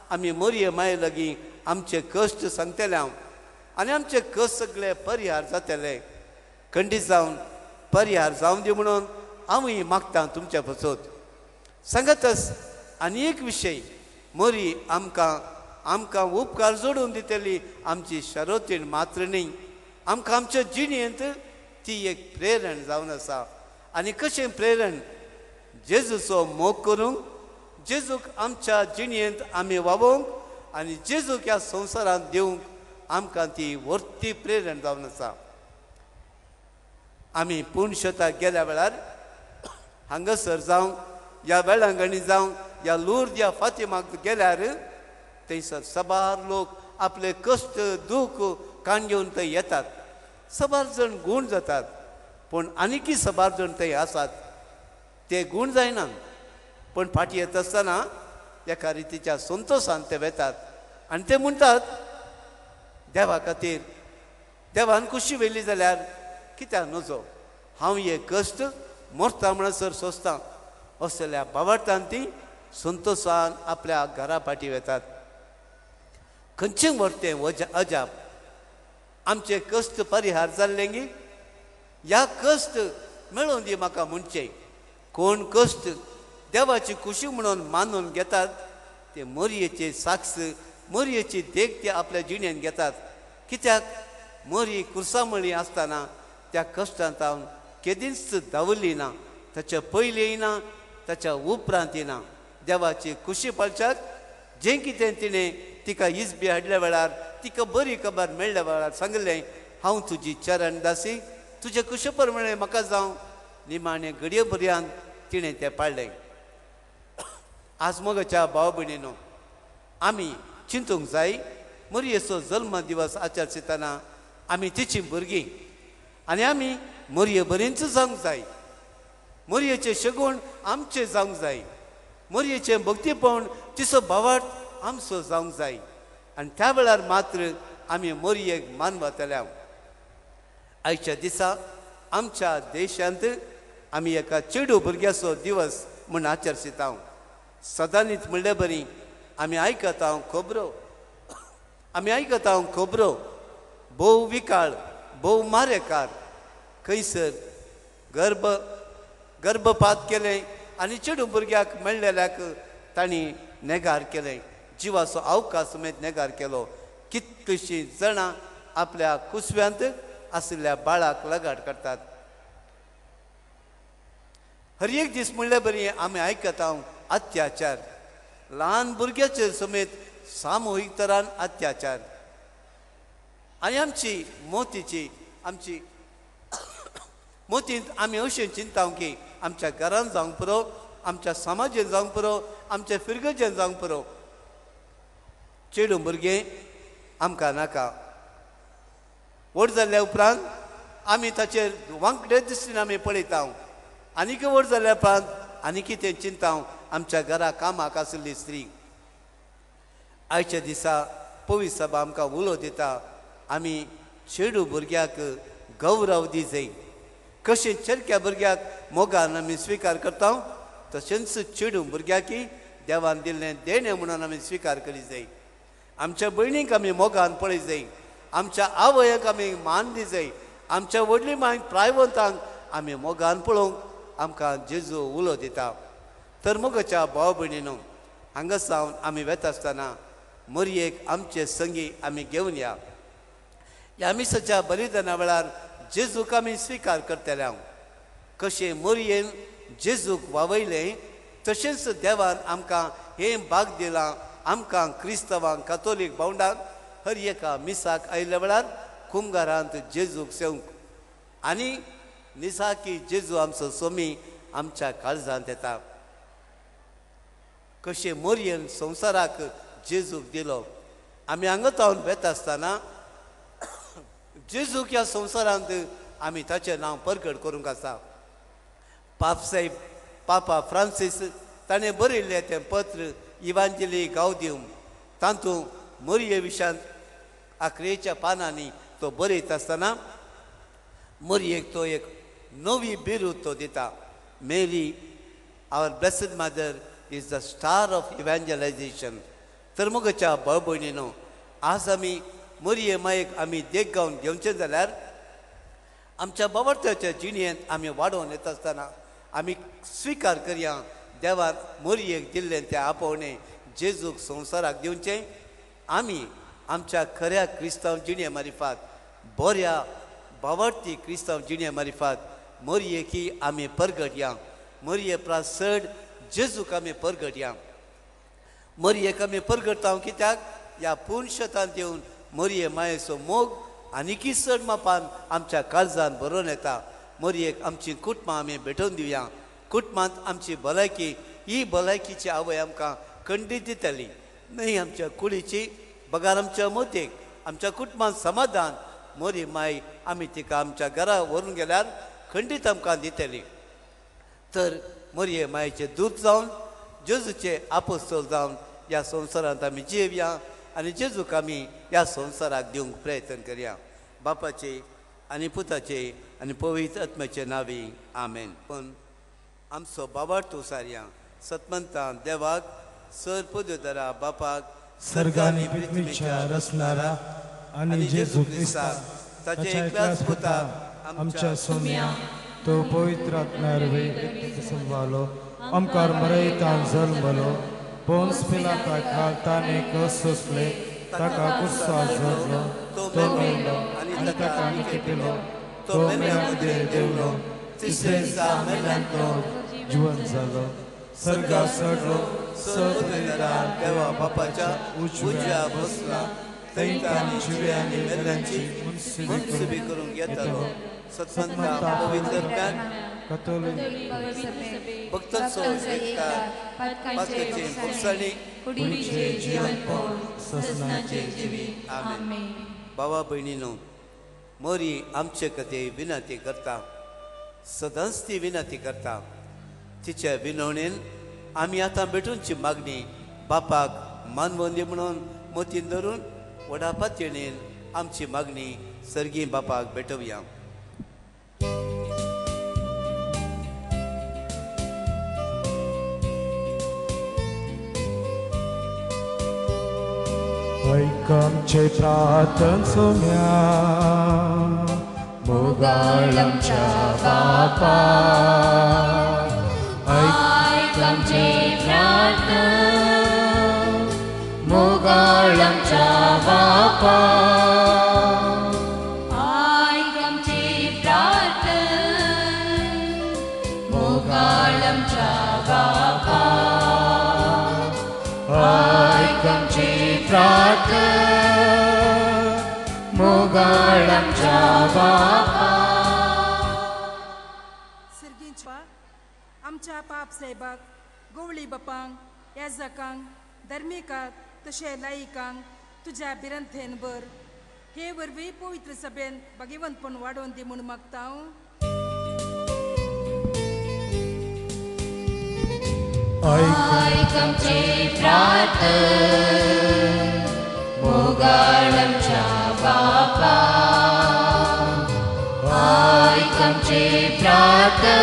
आमी मरये माये लागीं आमचे कश्ट सांगतले हांव आनी आमचे कश्ट सगळे परिहार जातले, खंडीत जावन परिहार जावन दी म्हणून हांवूय मागता तुमच्या पसत. सांगतच आनी एक विशय, मरी आमकां आमकां उपकार जोडून दितली आमची शरोतीण मात्र न्ही, आमकां आमच्या जिणेंत ती एक प्रेरण जावन आसा. आनी कशें प्रेरण? जेजूचो मोग करूंक, जेजूक आमच्या जिणेंत आमी वावोवंक आनी जेजूक ह्या संवसारांत दिवंक आमकां ती व्हडटी प्रेरण जावन आसा. आमी पूण शेताक गेल्या वेळार हांगासर जावं ह्या वेळांगणी जावं ह्या लुर्द या फातिमाक गेल्यार थंयसर साबार लोक आपले कश्ट दूख काण घेवन थंय येतात. साबार जण गूण जातात, पूण आनीकय साबार जण थंय आसात ते गूण जायना, पूण फाटीं येता आसतना एका रितीच्या संतोशान ते वेतात आनी ते म्हणटात देवा खातीर देवान खुशी व्हेली जाल्यार कित्याक नजो, हांव हे कश्ट मरता म्हणसर सोंसता. असल्या बावडटान ती संतोशान आपल्या घरा फाटीं वेतात. खंयचें व्हरतें अजाप, आमचे कश्ट परिहार जाल्ले गी, ह्या कश्ट मेळोवन दी म्हाका म्हणचें. कोण कश्ट देवाची खुशी म्हणून मानून घेतात ते मोरयेची साक्ष, मोरयेची देख ते आपल्या जिणेन घेतात. कित्याक मोरी कुर्सामळी आसतना त्या कश्टांत हांव केदींच धांवली ना, ताच्या पयलीं ना, ताच्या उपरांत ना. देवाची खुशी पाळच्याक जें कितें तिणें तिका इजबी हाडल्या वेळार, तिका बरी खबर मेळ्ळ्या वेळार सांगलें, हांव तुजी चरण दासी, तुजे खुशे प्रमाणें म्हाका जावं. निमाणें घडये पर्यंत तिणें तें पाळ्ळें. आज मोगाच्या भाव भयणीनो, आमी चिंतूंक जाय मोरयेचो जल्म दिवस आचरितना आमी तिचीं भुरगीं आनी आमी मोरये बरींच जावंक जाय. मोरयेचें शगूण आमचें जावंक जाय, मोरयेचें भक्तीपण तिचो भावार्थ आमचो जावंक जाय. आनी त्या वेळार मात्र आमी मोरयेक मानवतले. आयच्या दिसा आमच्या देशांत आमी एका चेडू भुरग्याचो दिवस म्हूण आचरिता. सदांनीच म्हणले बरी आमी आयकता खबरो, आमी आयकता खबरो भोव विकाळ, भोव मारेकार खंयसर गर्भपात केलें आनी चेडू भुरग्याक मेळ्ळेल्याक तांणी नेगार केलें, जिवाचो अवकाश समेत नेगार केलो. कितलीशीं जाणां आपल्या कुसव्यांत आशिल्ल्या बाळाक लगाड करतात. हर एक दीस म्हणले बरी आमी आयकता अत्याचार, ल्हान भुरग्याचेर समेत सामुहीक तरान अत्याचार. आनी आमची मोतीची आमची मोतींत आमी अशें चिंता की आमच्या घरान जावंक पुरो, आमच्या समाजेन जावंक पुरो, आमच्या फिरगजेन जावंक पुरो, चेडूं भुरगें आमकां नाका. व्हड जाल्ल्या उपरांत आमी ताचेर वांकडे दिश्टीन आमी पळयता. आनीक व्हड जाल्ल्या उपरांत आनी कितें चिंता आमच्या घरा कामाक आशिल्ली स्त्री. आयच्या दिसा पवित्र सभा आमकां उलो दिता, आमी चेडू भुरग्याक गौरव दी जाय. कशें चेडक्या भुरग्याक मोगान आमी स्विकार करता तशेंच चेडू भुरग्याकी देवान दिल्लें देणें म्हणून आमी स्विकार करी जाय. आमच्या भयणीक आमी मोगान पळय जाय, आमच्या आवयक आमी मान दी जाय, आमच्या व्हडली मांयक प्रायवंतांक आमी मोगान पळोवंक आमकां जेजू उलो दिता. तर मोगाच्या भाव भयणीनो, हांगा सावन आमी वेता आसतना मोरयेक आमचे संगी आमी घेवन या. ह्या मिसाच्या बलिदाना वेळार जेजूक आमी स्विकार करतले. हांव कशें मोरयेन जेजूक वावयलें तशेंच देवान आमकां हें भाग दिलां. आमकां क्रिस्तवांक कातोलीक भावंडांक हर एका मिसाक आयिल्ल्या वेळार कुमगारांत जेजूक सेवंक आनी निसाकी जेजू आमचो सोमी आमच्या काळजांत येता. कशें मोरयेन संवसाराक जेजूक दिलो, आमी हांगा तावन वेता आसतना जेजूक ह्या संवसारांत आमी ताचें नांव परगट करूंक आसा. पापसाहेब पापा फ्रांसीस ताणें बरयल्लें तें पत्र इवांजेली गावदिवम, तातूंत मोरये विशांत आखरेच्या पानांनी तो बरयत आसतना मोरयेक तो एक नवी बिरूद तो दिता. Mary our blessed mother is the star of evangelization. तर मोगाच्या भाव भयणीनो, आज आमी मोरये मायेक आमी देख गावन घेवचें जाल्यार आमच्या बावडत्याच्या जिणेंत आमी वाडोवन येता आसतना आमी स्विकार करया देवान मोरयेक दिल्लें तें आपोवणें जेजूक संवसाराक दिवचें. आमी आमच्या खऱ्या क्रिस्तांव जिणे मारिफात, बऱ्या बावडती क्रिस्तांव जिणे मारिफात मोरयेकी आमी परगटया. मोरये प्रास चड जेजूक आमी परगटया. मोरयेक आमी परगटता कित्याक ह्या पुनशतांत येवन मोरये मायेचो मोग आनीकी चड मापान आमच्या काळजान भरोवन येता. मोरयेक आमची कुटुंबां आमी भेटोवन दिवया. कुटुंबांत आमची भलायकी ही भलायकीची आवय आमकां खंडीत दितली, न्हय आमच्या कुडीची बगार आमच्या मोतेक आमच्या कुटुंबांत समाधान मोरी माय आमी तिका आमच्या घरा व्हरून गेल्यार खंडीत आमकां दितली. तर मोरये मायेचे दूत जावन जेजूचे आपोस्तोल जावन ह्या संवसारांत आमी जियेवया आनी जेजूक आमी ह्या संवसाराक दिवंक प्रयत्न करया. बापाचे आनी पुताचे आनी पवित्र आत्म्याचे नांवी आमेन. पूण आमचो बाबार्थ सारया सतमंता देवाक सर पदव्युत्तरा बापाक सर्गानी पृथ्वीच्या रचणारा आनी जेजू क्रिस्ताक ताच्या एकल्याच पुताक आमच्या सोम्या तो पवित्र आत्म्या संवालो आमकार मरयतान जल्मलो पोन्स पिलाता खाल ताणें कस सोंसले ताका कुर्सार जडलो तो मेलो आनी ताका निखेपिलो तो मेल्या मदें देंवलो तिसरे दिसा मेल्यान तो जिवन जालो सर्गार चडलो सदरा देवा बापाच्या उजव्या बसला थंय ताणी जिव्या आनी मेल्यांची मुन्सिबी करूंक येतालो. सत्संता पवित्र ज्ञान कथोलिक भक्तांचो एकता पातकाचे भोगसाणी कुडीचे जीवनपण ससनाचे जिवीत. आमेन. बाबा भयणीनो, मोरी आमचे कथे विनंती करता, सदांच ती विनंती करता. तिच्या विनवणेन आमी आतां भेटूनची मागणी बापाक मानवंदी म्हणून मोतीन धरून व्हडा पातयेन आमची मागणी सर्गी बापाक भेटोवया. ऐक आमचे प्रार्थन सोम्या मोगाळ आमच्या बापा, ऐक आमचे प्रार्थन मोगाळ आमच्या बापा, ऐक आमचे प्रार्थन मोगाळ आमच्या बापा, ऐक आमचे प्रार्थन मोगाळ आमच्या बापा. सिरगींच्या आमच्या पाप साहेबाक गोवळी बापांक याजकांक धर्मिकाक तशें लायिकांक तुज्या भिरंथेन भर. हे वरवीं पवित्र सभेन भाग्यवंतपण वाडोवन दी म्हूण मागता हांव. ऐक आमचे प्रार्थन मोगाळ आमच्या बापा, ऐक आमचे प्रार्थन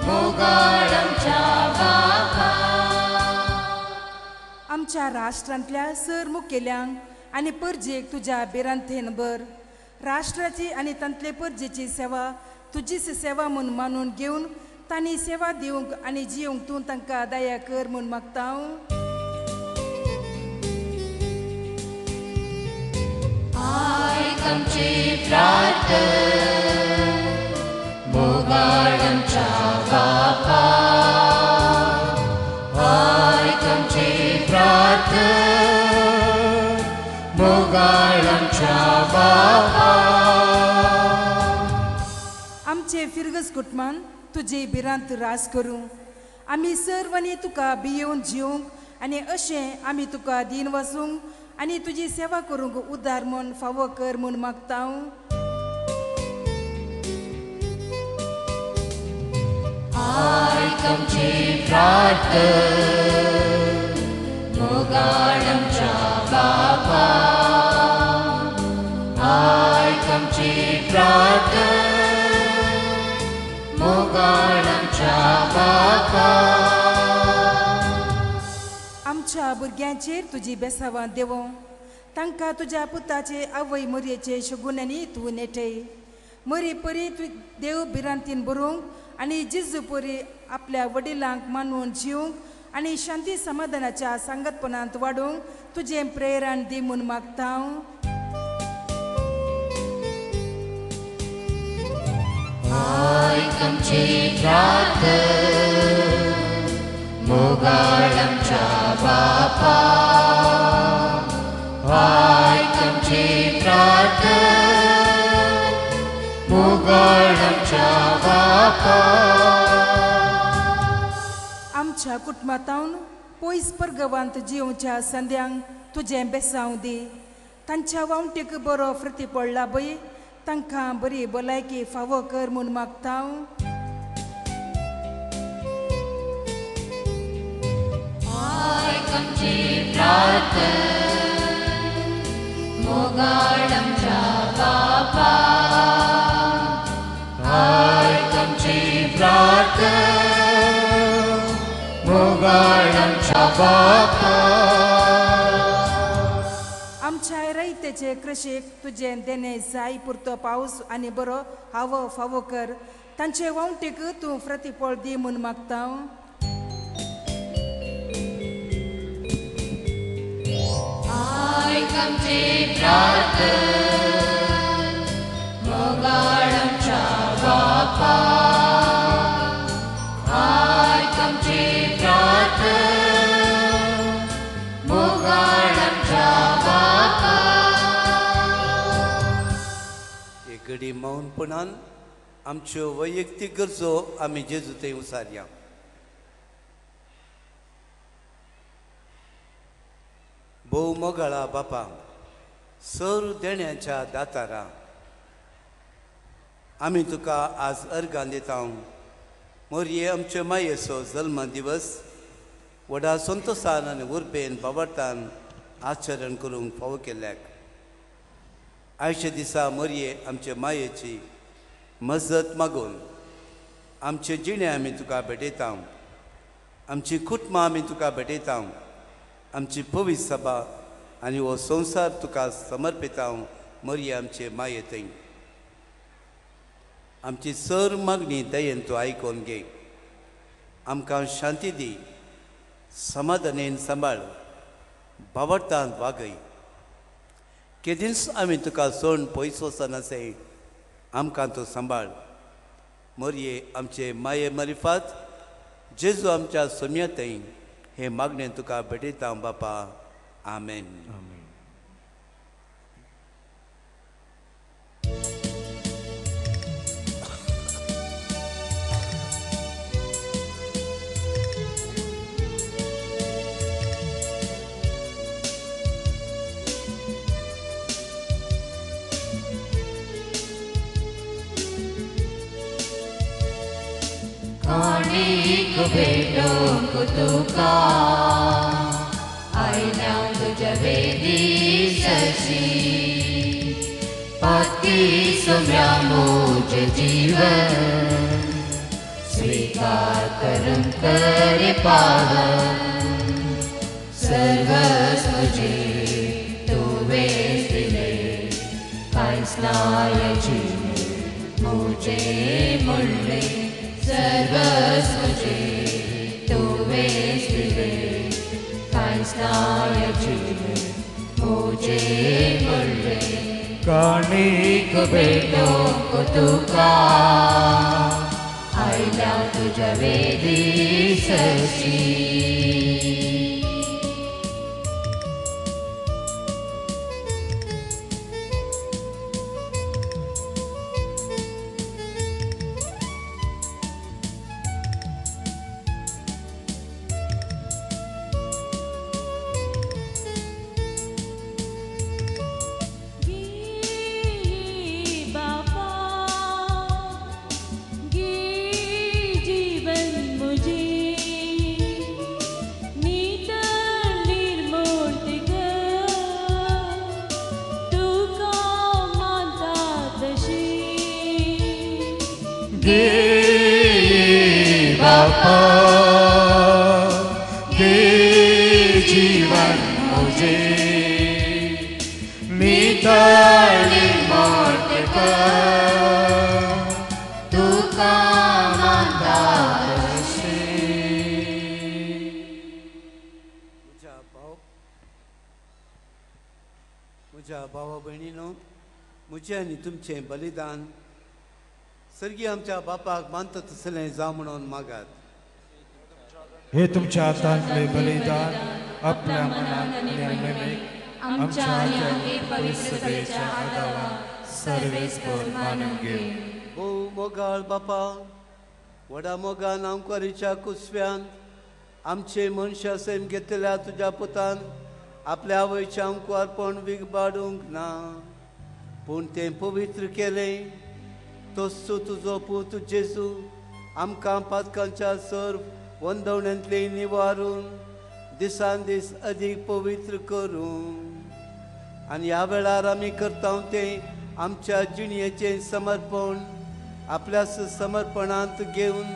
मोगाळ आमच्या बापा. आमच्या राष्ट्रांतल्या सर मुखेल्यांक आनी परजेक तुज्या भिरांतेन भर. राष्ट्राची आनी तांतले परजेची सेवा तुजीच सेवा म्हूण मानून घेवन तांणी सेवा दिवंक आनी जिवंक तूं तांकां दया कर म्हूण मागता हांव. ऐक आमचे प्रार्थन मोगाळ आमच्या बापा, ऐक आमचे प्रार्थन मोगाळ आमच्या बापा. आमचे फिरगज कुटुंबान तुजी भिरांत रास करूं. आमी सर्वांनी तुका भियोवन जिवंक आनी अशें आमी तुका दीन वसूंक आनी तुजी सेवा करूंक उदार म्हूण फावो कर म्हूण मागता हांव. ऐक आमचे प्रार्थन मोगाळ प्रार्थना मोगाळ आमच्या बापा. आमच्या भुरग्यांचेर तुजी बेसावां देवो, तांकां तुज्या पुताचे आवय मोरयेचे शगुनांनी तूं नेटय. मरी परी तूं देव भिरांतीन बरोवंक आनी जेजू परी आपल्या वडिलांक मानून जिवंक आनी शांती समाधानाच्या सांगतपणांत वाडोवंक तुजें प्रेरण दी म्हूण मागता. आयक आमची प्रार्थना मोगाळ आमच्या बापा. आयक आमची प्रार्थना मोगाळ आमच्या बापा. आमच्या कुटुंबांत पयस परगवांत जिवच्या संद्यांक तुजें बेसांव दी. तांच्या वावटीक बरो प्रतिफळ लाबय, तांकां बरी भलायकी फावो कर म्हूण मागता. आयक आमची प्रार्थना मोगाळ आमच्या बापा. आयक आमची प्रार्थना मोगाळ आमच्या बापा. आमच्या रयतेचे कृशीक तुजें देणें जाय पुरतो पावस आनी बरो हावो फावो कर. तांचे वावटीक तूं प्रतिफळ दी म्हूण मागता. आयक आमची प्रार्थना मोगाळ आमच्या बापा. आयक आमची प्रार्थना मोगाळ आमच्या बापा. एक घडी मौनपणान आमच्यो वैयक्तीक गरजो आमी जेजू थंय उसारया. भोव मोगाळा बापा, सर देण्याच्या दातारा, आमी तुका आज अर्गां दिता. मोरये आमचे मायेचो जल्म दिवस व्हडा संतोसान आनी उर्बेन बावडतान आचरण करूंक फावो केल्ल्याक. आयच्या दिसा मोरये आमचे मायेची मजत मागून आमचे जिणें आमी तुका भेटयता, आमची कुटुंबां आमी तुका भेटयता, आमची पवित्र सभा आनी हो संवसार तुका समर्पिता. मोरये आमचे माये थंय आमची सर मागणी दयेन तूं आयकून घे. आमकां शांती दी, समाधानेन सांबाळ, बावडतान वागय. केदींच आमी तुका सोड पयस वचनासे, आमकां तूं सांबाळ. मोरये आमचे माये मारिफात जेजू आमच्या सोम्या थंय हे मागणें तुका भेटयता बापा. आमेन. काणीक भेटोवंक तुका आयल्या तुज्या वेदी सरशी. पाती सोम्या म्हजें जीवन स्वीकार करूंक कर पावन. सर्वस म्हजें तुवें दिलें, कांयच नाय जिणें म्हजें म्हणलें. सर्वस म्हजें तुवें दिलें, कांयच नाय जिणें म्हजें म्हणलें. काणीक भेटोवंक तुका आयल्या तुज्या वेदी सरशी. जीवन मुझे। घे बापा घे जीवन मुझे नितळ मोट कर तुका मानता म्हज्या भावा भयणीनो म्हजें आनी तुमचें बलिदान सर्गी आमच्या बापाक मानता तसलें जावं म्हणून मागात. हे तुमच्या हातांतले बलिदान आपल्या मनात आनी आमच्या पवित्र सभेच्या आदावान सर्वेस्पर मानून घेवं. भोव मोगाळ बापा व्हडा मोगान आमकारीच्या कुसव्यान आमचे मनशा सैम घेतल्या तुज्या पुतान आपल्या आवयचें आमकां विगबाडूंक ना पूण तें पवित्र केलें. तोच तुजो पूत जेजू आमकां पातकांच्या सर्व वंदवण्यांतले निवारून दिसान दीस अदीक पवित्र करूं. आनी ह्या वेळार आमी करता तें आमच्या जिणयेचें समर्पण आपल्या समर्पणांत घेवन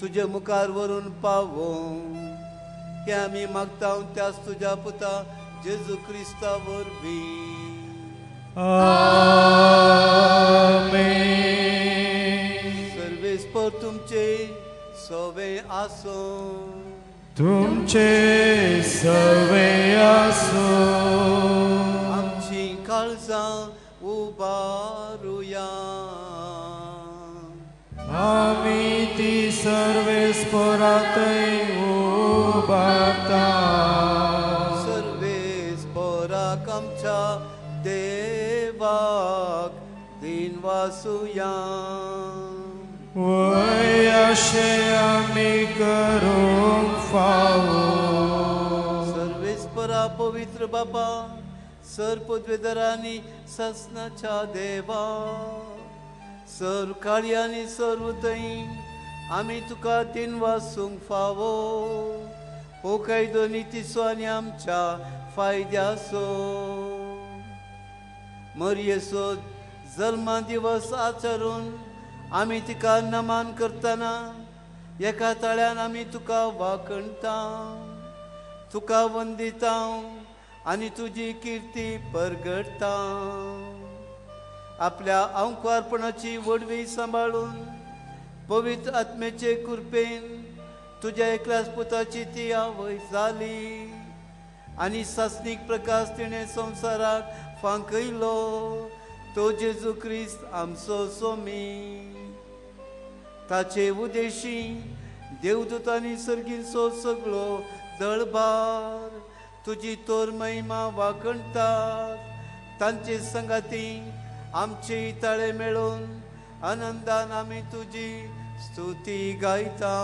तुजे मुखार व्हरून पावों. हें आमी मागता त्याच तुज्या पुता जेजू क्रिस्ता वरवीं. आमेन. सर्वेस्पर तुमचे सवे आसूं. तुमचे सवे आसूं. आमची काळजां उबारुया. आमी ती सर्वेस्परातय उबारता. सर्वेस्पराक आमच्या देवाक दिनवासुया. वय अशें आमी करूंक फावो. सर्वेस्परा पवित्र बाबा सर पदवेदरांनी ससनाच्या देवा सर काळयांनी सर्व थंय आमी तुका दिनवासूंक फावो. हो कायदो नितीचो आनी आमच्या फायद्याचो. मरयेचो जल्मा दिवस आचरून आमी तिका नमान करतना एका ताळ्यान आमी तुका वाखणता तुका वंदिता आनी तुजी किर्ती परगडटा. आपल्या अंकुरपणाची वडवी सांबाळून पवित्र आत्म्याचे कृपेन तुज्या एकल्याच पुताची ती आवय जाली आनी सासणीक प्रकाश तिणें संवसाराक फांकयलो तो जेजू क्रिस्त आमचो सोमी. ताचे उदेशी देवदूतांनी सर्गींचो सगळो दळभार तुजी तोर महिमा वाखणतात. तांचे संगाती आमचे ताळे मेळून आनंदान आमी तुजी स्तुती गायता.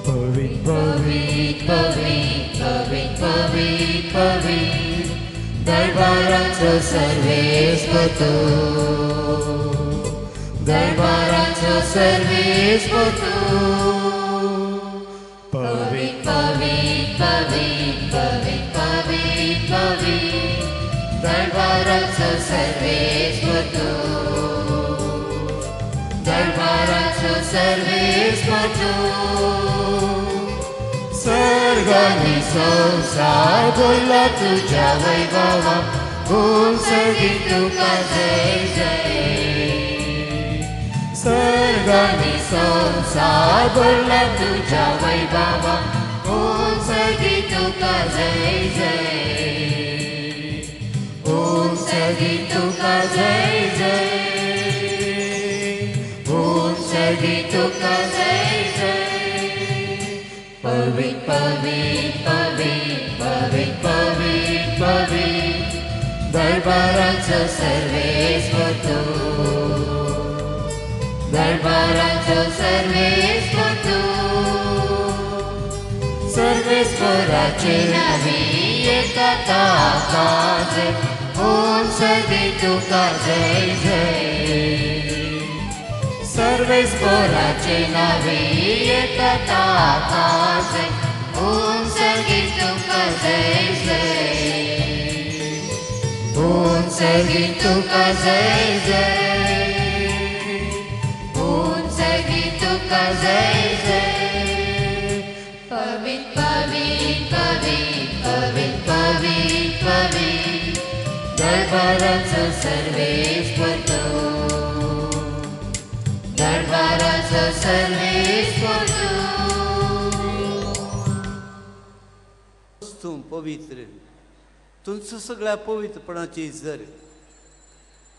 पवित्र पवित्र पवित्र पवित्र पवित्र दरबाराचो सर्वेस्पर तूं दरबाराचो सर्वेस्पर तूं. पवित्र पवित्र पवित्र पवित्र पवित्र पवित्र दरबाराचो सर्वेस्पर तूं दरबाराचो सर्वेस्पर तूं. सर्गांनी संवसार भरला तुज्या वैभवान बोल सर्गी तुका जय जय. सर्गांनी संवसार भरला तुज्या वैभवान बोल सर्गी तुका जय जय. ओम सर्गी तुका जय जय. ओम सर्गी तुका जय जय. पवित्र पवित्र पवित्र पवित्र पवित्र पवित्र दरबाराचो सर्वेस्पर तूं दरबाराचो सर्वेस्पर तूं. सर्वेस्पराचे नांवी येता ताकाचे ओम सर्गी तुका जय जय सर्वेस्पोराचे नावे येता ताकासे ओम सर्गी तुका जय जय ओम सर्गी तुका जय जय ओम सर्गी तुका जय जय पवित्र पवित्र पवित्र पवित्र पवित्र पवित्र दरबाराचो सर्वेस्पर तूं दरबाराचो सर्वेस्पर तूं. तूं पवित्र तुमचो सगळ्या पवित्रपणाची जर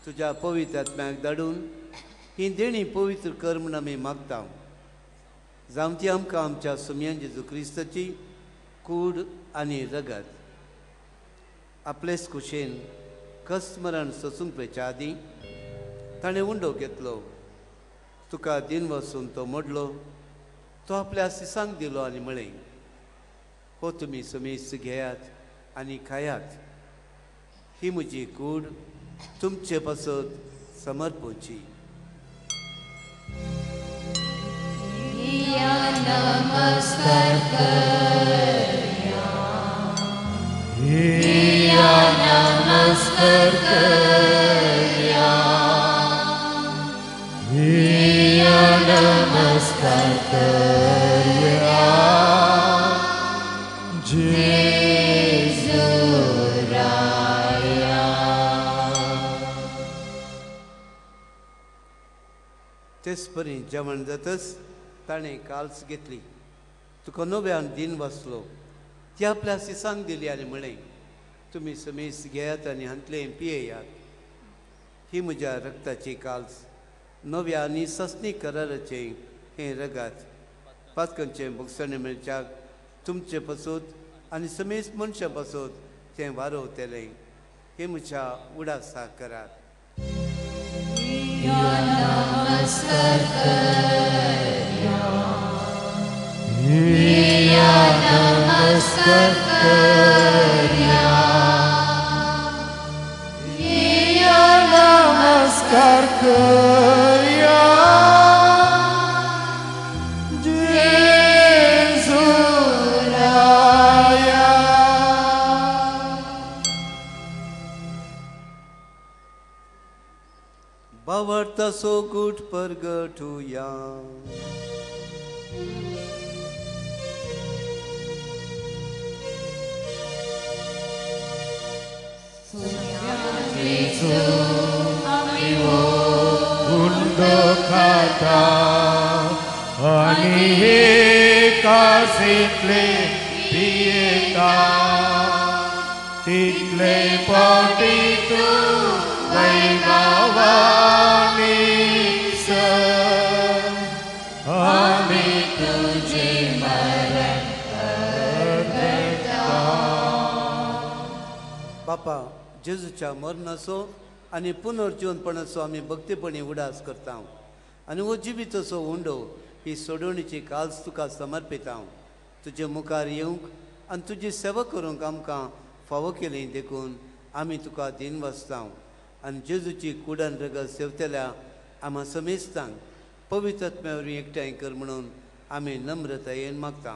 तुज्या पवित्र आत्म्याक धाडून ही देणी पवित्र कर म्हूण आमी मागता. जावं ती आमकां आमच्या सुमयान जेजू क्रिस्ताची कूड आनी रगत आपलेच कुशेन कस्मरण सोसूंक पेच्या आदीं ताणें उंडो घेतलो, तुका दिन वसून तो मोडलो, तो आपल्या सिसांक दिलो आनी म्हळें, हो तुमी समेस्त घेयात आनी खायात, ही म्हजी कूड तुमचे पासत समर्पूची. नमस्कार करया, हिया नमस्कार करया, हिया नमस्कार करया जेजू राया. तेच परी जेवण जातच ताणें काल्स घेतली, तुका नव्यान दिन वाचलो, ती आपल्या सिसांक दिली आनी म्हळें, तुमी समेस्त घेयात आनी हांतलें पियेयात, ही म्हज्या रक्ताची काल्स, नव्या आनी सस्नी कराराचें हें रगात, पातकांचें भोगसणें मेळच्याक तुमचे पासत आनी समेस्त मनशां पासत तें वारोवतलें, हें म्हज्या उडासाक करात. नमस्कार करया, हिया नमस्कार करया, हिया नमस्कार करया जेजू राया. बावडतासो गूट परगटुया. उंडो खाता आनी कासींतले पियेता तितले पावटी तूं वैभवानी सर आमी तुझे मरण करता. बापा, जेजूच्या मरणाचो आनी पुनर्जीवनपणाचो आमी भक्तीपणी उडास करता आनी हो जिविताचो उंडो ही सोडवणीची काल्स तुका समर्पिता. तुजे मुखार येवंक आनी तुजी सेवा करूंक आमकां फावो केली देखून आमी तुका दिन वाचता आनी जेजूची कुडन रगत सेवतल्या आमा समेस्तांक पवित्र आत्म्या वरवीं एकठांय कर म्हणून आमी नम्रतायेन मागता.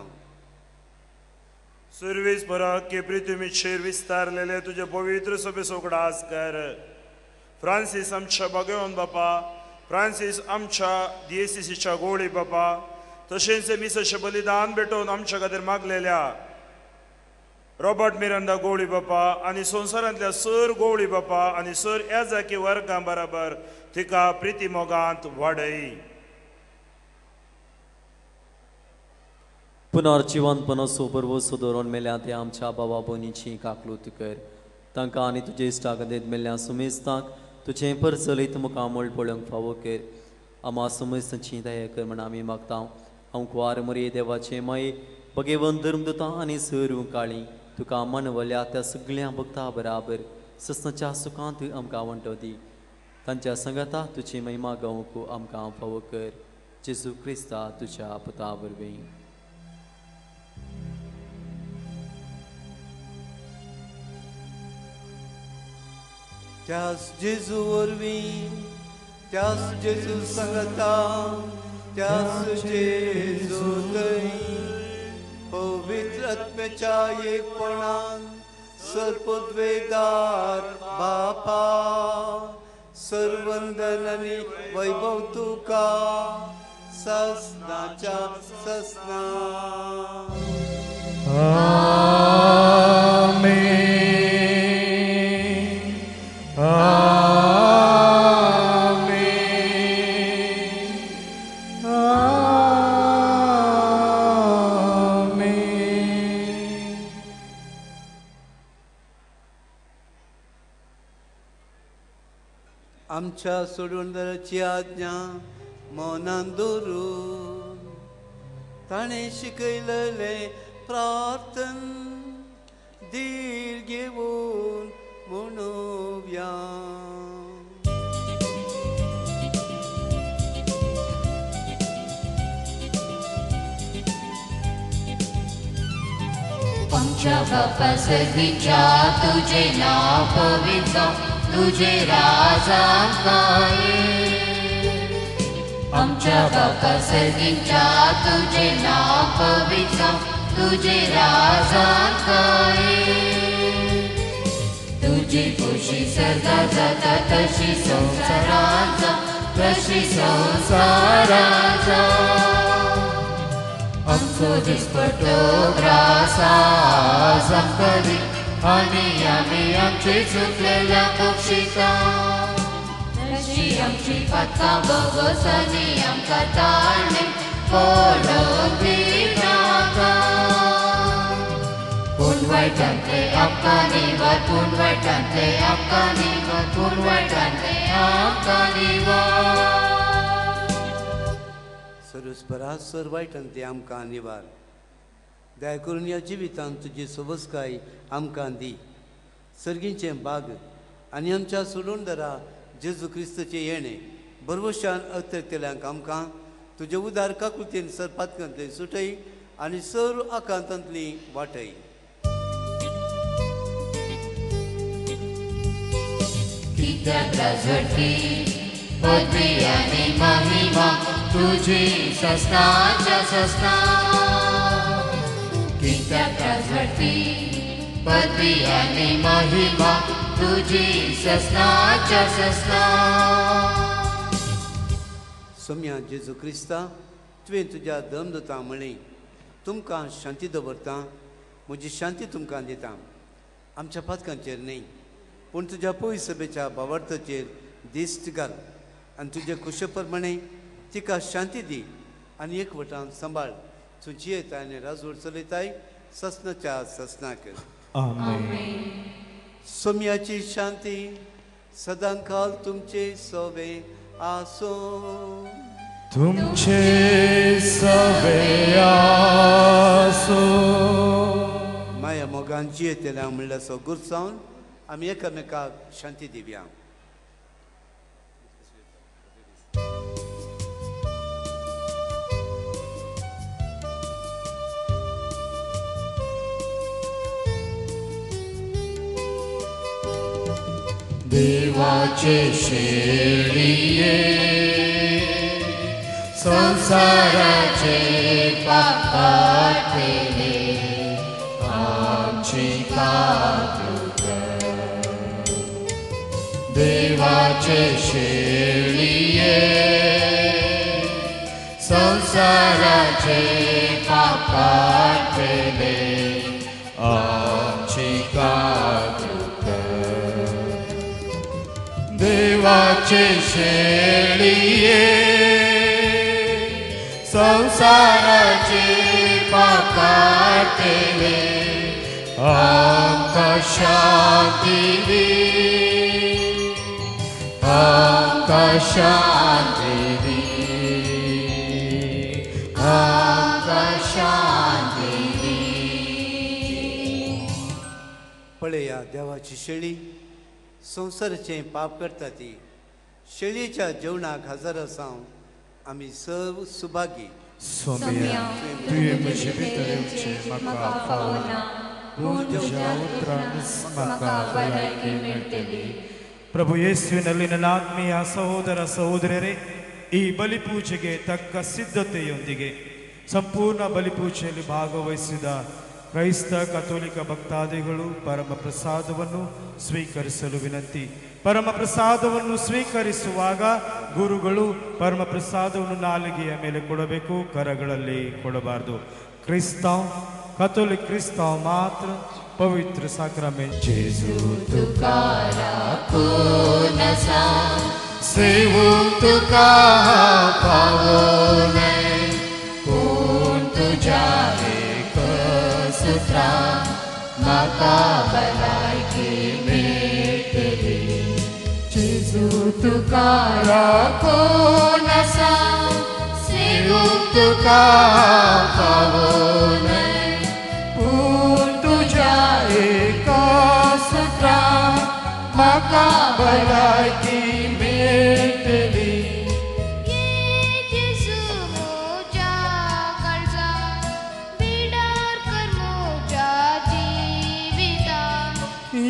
सुर्वीस बरा की पृथ्वीचेर विस्तारलेले तुजे पवित्र सभेचो उगडास कर. फ्रांसीस आमच्या भगवान बापा, फ्रांसीस आमच्या डीएसीसीच्या गोळी बापा, तशेंच मिसाचें बलिदान भेटोवन आमच्या खातीर मागलेल्या रॉबर्ट मिरांडा गोवळी बापा आनी संवसारांतल्या सर गोवळी बापा आनी सर एजाकी वर्गां बराबर तिका प्रिती मोगांत वाडय. पुनर्जिवनपणाचो बरवसो दवरून मेल्या ते आमच्या बाबा भयणीची काकलूत कर. तांकां आनी तुजे इश्टागतींत मेल्ल्या सुमेस्तांक तुजें परचलीत मुखामळ पळोवंक फावो कर. आमा सुमेस्तांची दया कर म्हण आमी मागता. हांव कुवार मरे देवाचे माये भगेवन धर्मदुता आनी सरू काळी तुका मनवल्या त्या सगळ्या भक्ता बराबर ससनाच्या सुखांत आमकां वंटो दी. तांच्या संगता तुजी महिमा गावंक आमकां फावो कर. जेजू क्रिस्ता तुज्या पुता वरवीं. त्यास जेजू वरवीं, त्यास जेजू सांगता, त्यास जेजू थंय पवित्र आत्म्याच्या एकपणान सर्पद्वेदार बापा सर्वंदन आनी वैभव तुका ससनाच्या ससना. आमेन, आमेन, आमेन. आमच्या सोडवणदाराची आज्ञा मनान दवरून ताणें शिकयलेलें प्रार्थन धीर घेवन म्हणुया. आमच्या बापा सर्गीच्या तुझे नाव पवित्र जावं, तुझे राज आमकां ये. आमच्या बापा सर्गीच्या तुझे नाव पवित्र जावं, तुझे राज आमकां ये. तुजी खुशी सदा जाता तशी संवसारांत जावं, तशी संवसारांत जावं. आमचो दिसपट्टो ग्रास आज आमकां दी आनी आमी आमचे चुकलेल्या बक्षिता तशी आमची पातकां भोगोस आनी आमकां ताळणे पडोवंक दिनाका. पूण वायटांतले आमकां निवार, पूण वायटांतले आमकां निवार, पूण वायटांतले आमकां निवार. सर्वस्परा सर वायटांतले आमकां निवार. दया करून ह्या जिवितांत तुजी सोबसकाय आमकां दी. सर्गीचें बाग आनी आमच्या सोडवणदारा जेजू क्रिस्ताचें येणें भरवशान अत्तरतल्यांक आमकां तुजे उदार काकुळतेन सर पातकांतली सुटय आनी सर्व आकांतांतली वाटय. कित्याक राजवटी पदवी आनी महिमा तुजी ससनाच्या ससना. कित्याक राजवटी पदवी आनी महिमा तुजी ससनाच्या ससना. सोम्या जेजू क्रिस्ता, तुवें तुज्या दमदता म्हळें, तुमकां शांती दवरता, म्हजी शांती तुमकां दिता. आमच्या पातकांचेर न्हय पूण तुज्या पयस सभेच्या भावार्थाचेर दिश्ट घाल आनी तुजे खुशे प्रमाणे तिका शांती दी आनी एकवटान सांबाळ. तूं जियेताय आनी राजवट चलयताय ससनाच्या ससनाक. आमेन. सोम्याची शांती सदांकाल तुमचे सवे आसूं. तुमचे सवे आसूं. माया मोगान जियेतल्या म्हणल्यार सो गुरसावन आमी एकामेकाक शांती दिवया. देवाचे शेळये संसाराचे पाप काडटले आमची काकूट कर. देवाचे शेळये संसाराचे पाप काडटले आमची काकूट कर. देवाचे शेळये संसाराचे पाप काडटले आमकां शांती दी, आमकां शांती दी, आमकां शांती दी. पळया देवाची शेळी संवसाराचें पाप करता ती. शेळयेच्या जेवणाक हजर आसा आमी सर्व सुभागी. सोम्या, तुवें म्हजे भितर येवचें म्हाका फावना, पूण तुज्या उतरानच म्हाका भलायकी मेळटली. ಪ್ರಭು ಯೇಸುವಿನಲ್ಲಿ ನನ್ನ ಆತ್ಮೀಯ ಸಹೋದರ ಸಹೋದರರೇ, ಈ ಬಲಿಪೂಜೆಗೆ ತಕ್ಕ ಸಿದ್ಧತೆಯೊಂದಿಗೆ ಸಂಪೂರ್ಣ ಬಲಿಪೂಜೆಯಲ್ಲಿ ಭಾಗವಹಿಸಿದ ಕ್ರೈಸ್ತ ಕಥೋಲಿಕ ಭಕ್ತಾದಿಗಳು ಪರಮ ಪ್ರಸಾದವನ್ನು ಸ್ವೀಕರಿಸಲು ವಿನಂತಿ. ಪರಮ ಪ್ರಸಾದವನ್ನು ಸ್ವೀಕರಿಸುವಾಗ ಗುರುಗಳು ಪರಮ ಪ್ರಸಾದವನ್ನು ನಾಲಿಗೆಯ ಮೇಲೆ ಕೊಡಬೇಕು, ಕರಗಳಲ್ಲಿ ಕೊಡಬಾರದು. ಕ್ರಿಸ್ತ ಕಥೋಲಿಕ್ ಕ್ರಿಸ್ತ ಮಾತ್ರ ಪವಿತ್ರ ಸಾಕ್ರಮೆಂಟ್. ಜೇಸು ತುಕಾರ ಪೂನಸ ಸೇವು ತುಕಾ ಪಾವನೆ पूर्ण तुझ्या एक सूत्रा म्हाका भलायकी मेळटली. जेजू तुका राखून आसा, सेवूंक तुका पावोवनय, पूण तुज्या एका सूत्रा म्हाका भलायकी मेळटली.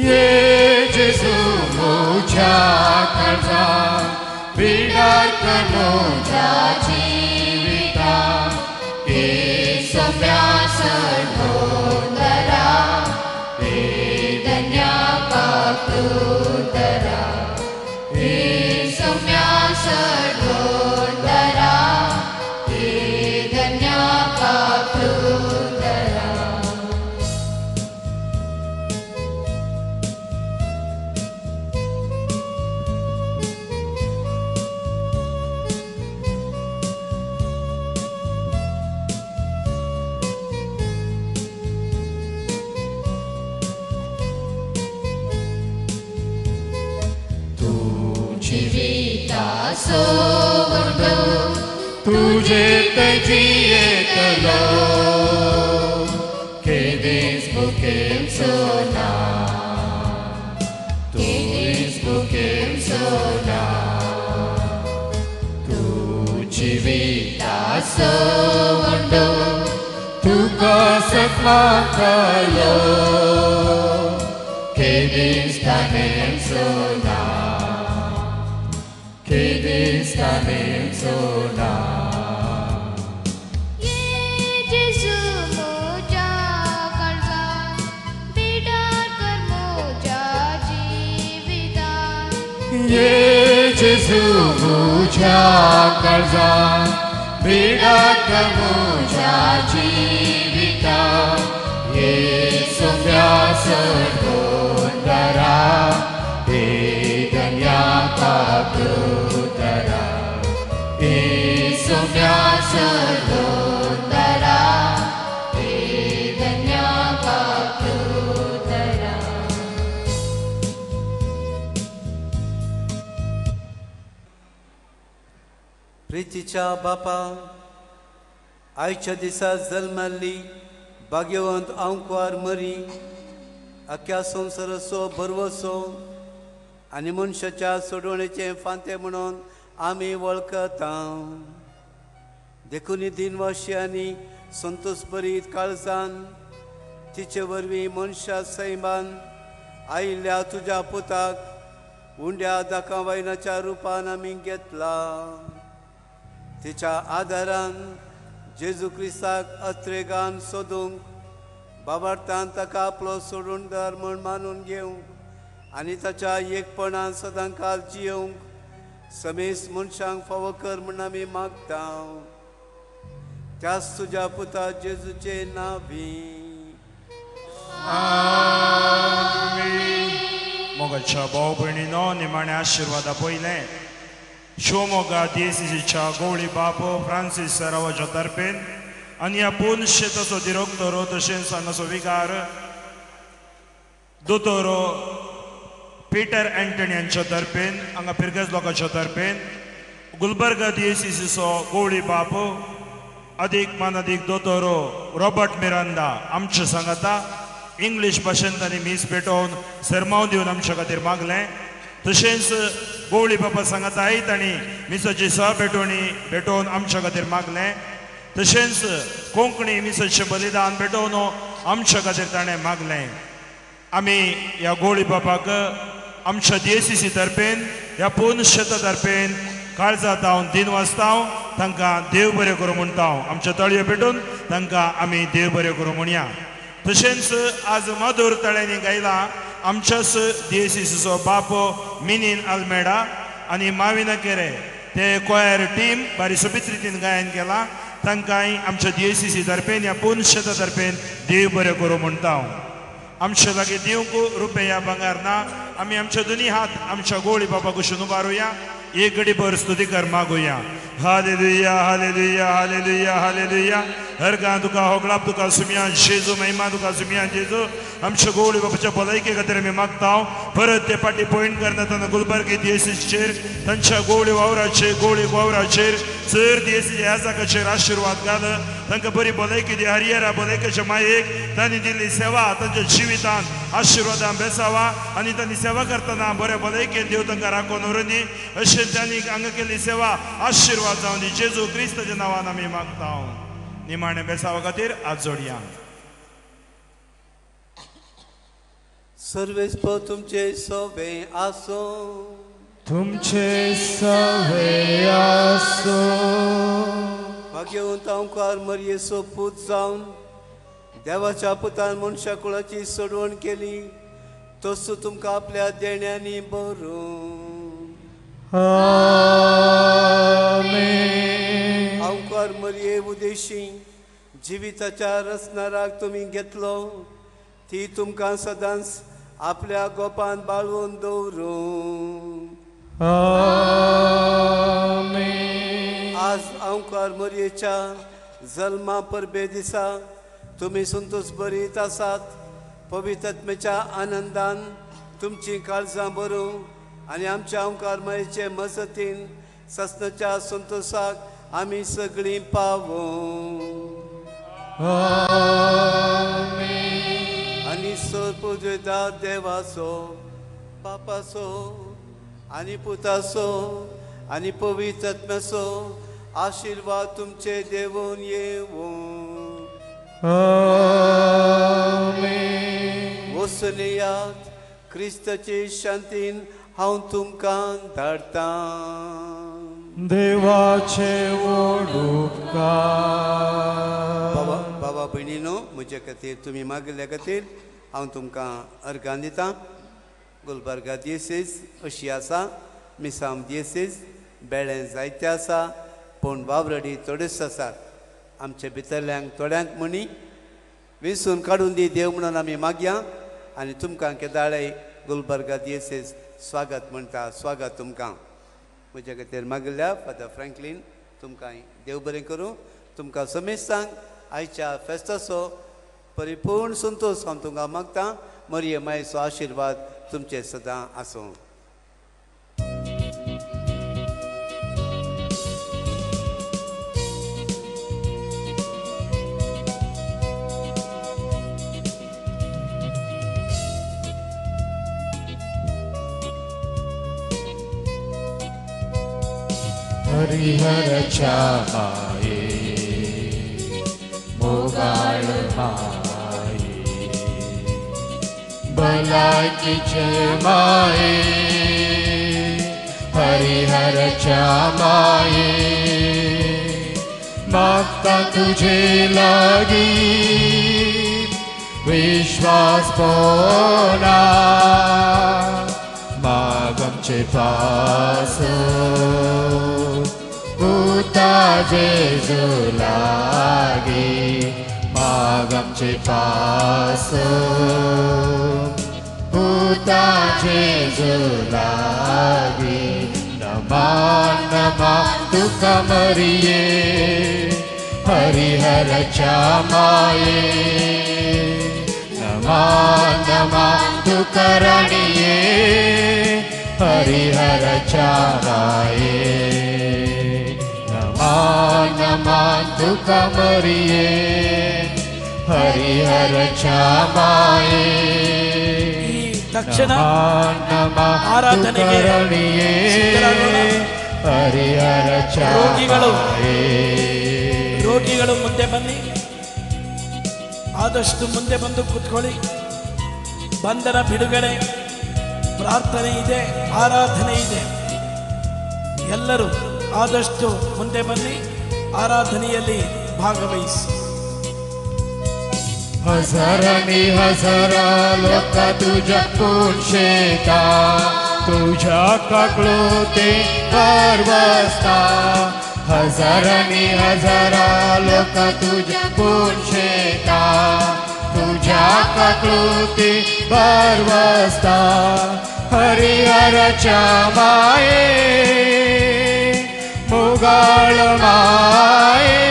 ये जेजू म्हज्या काळजा बिडार कर म्हज्या जिविता, हे सोम्या सडोंदरा, हे धन्या पातुदरा, हे सोम्या सडोंदरा, हे धन्या पातुदरा. सोवंदो तुझे जियेतलो केदीस बुकेम सोना, केदीस बुकेम सोना, तू जिविता सोवंदो तुका सपनातलो केदीस तानेम सोना, केदीस सोना. ये जेजू म्हज्या काळजा बिडार कर म्हज्या जिविता, ये जेजू म्हज्या काळजा बिडार कर म्हज्या जिविता, ये सोम्या सडोंदरा, हे धन्या पातुदरा, हे सोम्या सडोंदरा, हे धन्या पातुदरा. प्रितीच्या बापा, आयच्या दिसा जल्मल्ली भाग्यवंत आंकवार मरी अख्ख्या संवसाराचो भरवसो आनी मनशाच्या सोडवणेचें फांतें म्हणून आमी वळखता. देखून दिनवाशी आनी संतोषभरीत काळजान तिचे वरवीं मनशा सैमान आयिल्ल्या तुज्या पुताक उंड्या दाकावायनाच्या रुपान आमी घेतला. तिच्या आदारान जेजू क्रिस्ताक अत्रेगान सोदूंक बाबार्थान ताका आपलो सोडूनदार म्हूण मानून घेवंक आनी ताच्या एकपणान सदांकाल जियोवंक समेस मनशांक फावो कर म्हूण आमी मागता. त्याच तुज्या पुता जेजूचे नांवी. मोगाच्या भाव भयणीनो, निमाण्या आशिर्वादा पयलें शिवमोगा डीएसीसीच्या गवळी बाप फ्रांसीस सरावाच्या तर्फेन आनी ह्या पूर्ण शेताचो दिरोक्तोर तशेंच हांगाचो विगार दोतोर पीटर अँटनी हांच्या तर्फेन हांगा फिरगज लोकांच्या तर्फेन गुलबर्गा डीएसीसीचो गवळी बाप अदीक मानादीक दोतोर रॉबर्ट मिरांदा आमचे सांगाता इंग्लीश भाशेन तांणी मीस पेटोवन सरमाव दिवन आमच्या खातीर मागलें. तशेंच गवळी बापा सांगाता आई तांणी मिसाची सह भेटवणी भेटोवन आमच्या खातीर मागलें. तशेंच कोंकणी मिसाचें बलिदान भेटोवन आमच्या खातीर ताणें मागलें. आमी ह्या गवळी बापाक आमच्या डीएसीसी तर्फेन ह्या पूर्ण शेता तर्फेन काळजांत हांव दिन वाजता तांकां देव बरें करूं म्हणटा. आमच्या तळयो पेटून तांकां आमी देव बरें करूं म्हणया. तशेंच आज मधुर तळ्यांनी गायला आमच्याच डीएसीसीचो बाप मिनीन आल्मेडा आनी माविना केरे ते कोयर टीम बारी सोबीत रितीन गायन केला. तांकांय आमच्या डीएसीसी तर्फेन ह्या पूर्ण शेता तर्फेन देव बरें करूं म्हणटा. आमच्या लागीं दिवंक रुपया भांगर ना, आमी आमच्या दोनी हात आमच्या गोळी बाबा कुशीन उबारुया, एक घडी भर स्तुती कर मागुया. Hallelujah hallelujah hallelujah hallelujah. हर गां तुका होगळाप तुका सुमया जेजू, महिमा तुका सुमया जेजू. आमच्या गोवळी बाबाच्या भलायके खातीर आमी मागता. परत ते पाटी पॉयंट करना गुलबर्गी डीएसीचेर तांच्या गोवळी वावराचेर गोवळी वावराचेर चड डीएसी ह्या जाग्याचेर आशिर्वाद घाल. तांकां बरी भलायकी दी, हरिहरा भलायकेच्या मायेक तांणी दिल्ली सेवा तांच्या जिवितान आशिर्वादान बेसावा आनी तांणी सेवा करतना बऱ्या भलायकेन देव तांकां राखून व्हरूं दी. अशें तांणी हांगा केल्ली सेवा आशिर्वाद जावं दी. जेजू क्रिस्ताच्या नांवान आमी मागता. निमाणे बेसावा खातीर आज जोडया. सर्वेस्पर तुमचे सवे आसो, तुमचे सवे आसो. भाग्यवंत अंकार मरयेचो पूत जावन देवाच्या पुतान मनशा कुळाची सोडवण केली, तसो तुमकां आपल्या देण्यांनी बरोवन. आमेन. अंकार मरये उदेशी जिविताच्या रचणाराक तुमी घेतलो, ती तुमकां सदांच आपल्या गोपान बाळवून दवरूं. आमेन. आज अंकार मरयेच्या जल्मा परबे दिसा तुमी संतोष बरीत आसात. पवित्रत्मेच्या आनंदान तुमची काळजां भरूं आनी आमच्या अंकार मरयेचे मजतीन ससनाच्या संतोषाक आमी सगळीं पावूं. आमेन. आनी सर पुजयता देवाचो बापाचो आनी पुताचो आनी पवित्र आत्म्याचो आशिर्वाद तुमचे देवून येवूं. आमेन. वचून येयात, क्रिस्ताचे शांतीन हांव तुमकां धाडटां. देवाचे उपकार. बाबा बाबा भयणीनो, म्हजे खातीर तुमी मागिल्ल्या खातीर हांव तुमकां अर्गां दितां. गुलबर्गा दियेसीस अशी आसा, मिसाम दियेसीस बेळें जायते आसा, पूण वावरडी थोड्योच आसात. आमचे भितरल्यांक थोड्यांक म्हणी विसून काडून दी देव म्हणून आमी मागया. आनी तुमकां केदाळे गुलबर्गा दियेसीस स्वागत म्हणटा. स्वागत तुमकां. म्हज्या खातीर मागिल्ल्या फादर फ्रँकलीन तुमकां देव बरें करूं. तुमकां समेस्तांक आयच्या फेस्ताचो परिपूर्ण संतोश हांव तुमकां मागतां. मरिये मायेचो आशिर्वाद तुमचे सदां आसूं. हरिहरच्या माये मोगाळ माये भलायकीचे माये हरिहरच्या माये मागता तुझे लागी विश्वास पोना माग आमचे पास पुता जेजू लागी माग आमचे पास पुता जेजू लागी. नमा नमा तुका मरिये हरिहरच्या माये नमा नमा तुका राणिये हरिहरच्या माये नमा नमा तुका मरिये हरिहरच्या माये ತಕ್ಷಣ नमा ಆರಾಧನೆಗೆ तुका राणिये ಸಿದ್ಧರಾಗೋಣ. ಹರಿಹರच्या ಮಾಯೆ. ರೋಗಿಗಳು ಮುಂದೆ ಬನ್ನಿ, ಆದಷ್ಟು ಮುಂದೆ ಬಂದು ಕೂತ್ಕೊಳ್ಳಿ. ಬಂಧನ ಬಿಡುಗಡೆ, ಪ್ರಾರ್ಥನೆ ಇದೆ, ಆರಾಧನೆ ಇದೆ. ಎಲ್ಲರೂ ಆದಷ್ಟು ಮುಂದೆ ಬನ್ನಿ, ಆರಾಧನೆಯಲ್ಲಿ ಭಾಗವಹಿಸಿ. हजारांनी हजारा लोक तुझ्या पुणशेता तुझ्या काकळुते परवसता. हजारांनी हजारा लोक तुझ्या पुणशेता तुझ्या काकळुते परवसता. हरिहराच्या माये मुगाळ माये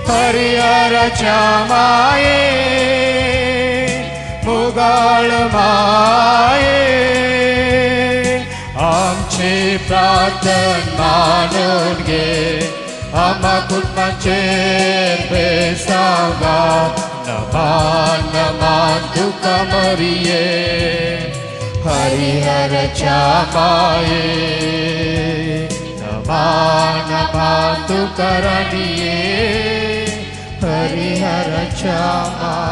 हरिहराच्या माये मुगाळ माये आमचे प्रार्थन मानून घे आम्हा कुटुंबाचेर बेसांगा. नमान नमान तुका मरिये हरिहराच्या माये नमान नमान तुका राणये हरिहराच्या माये.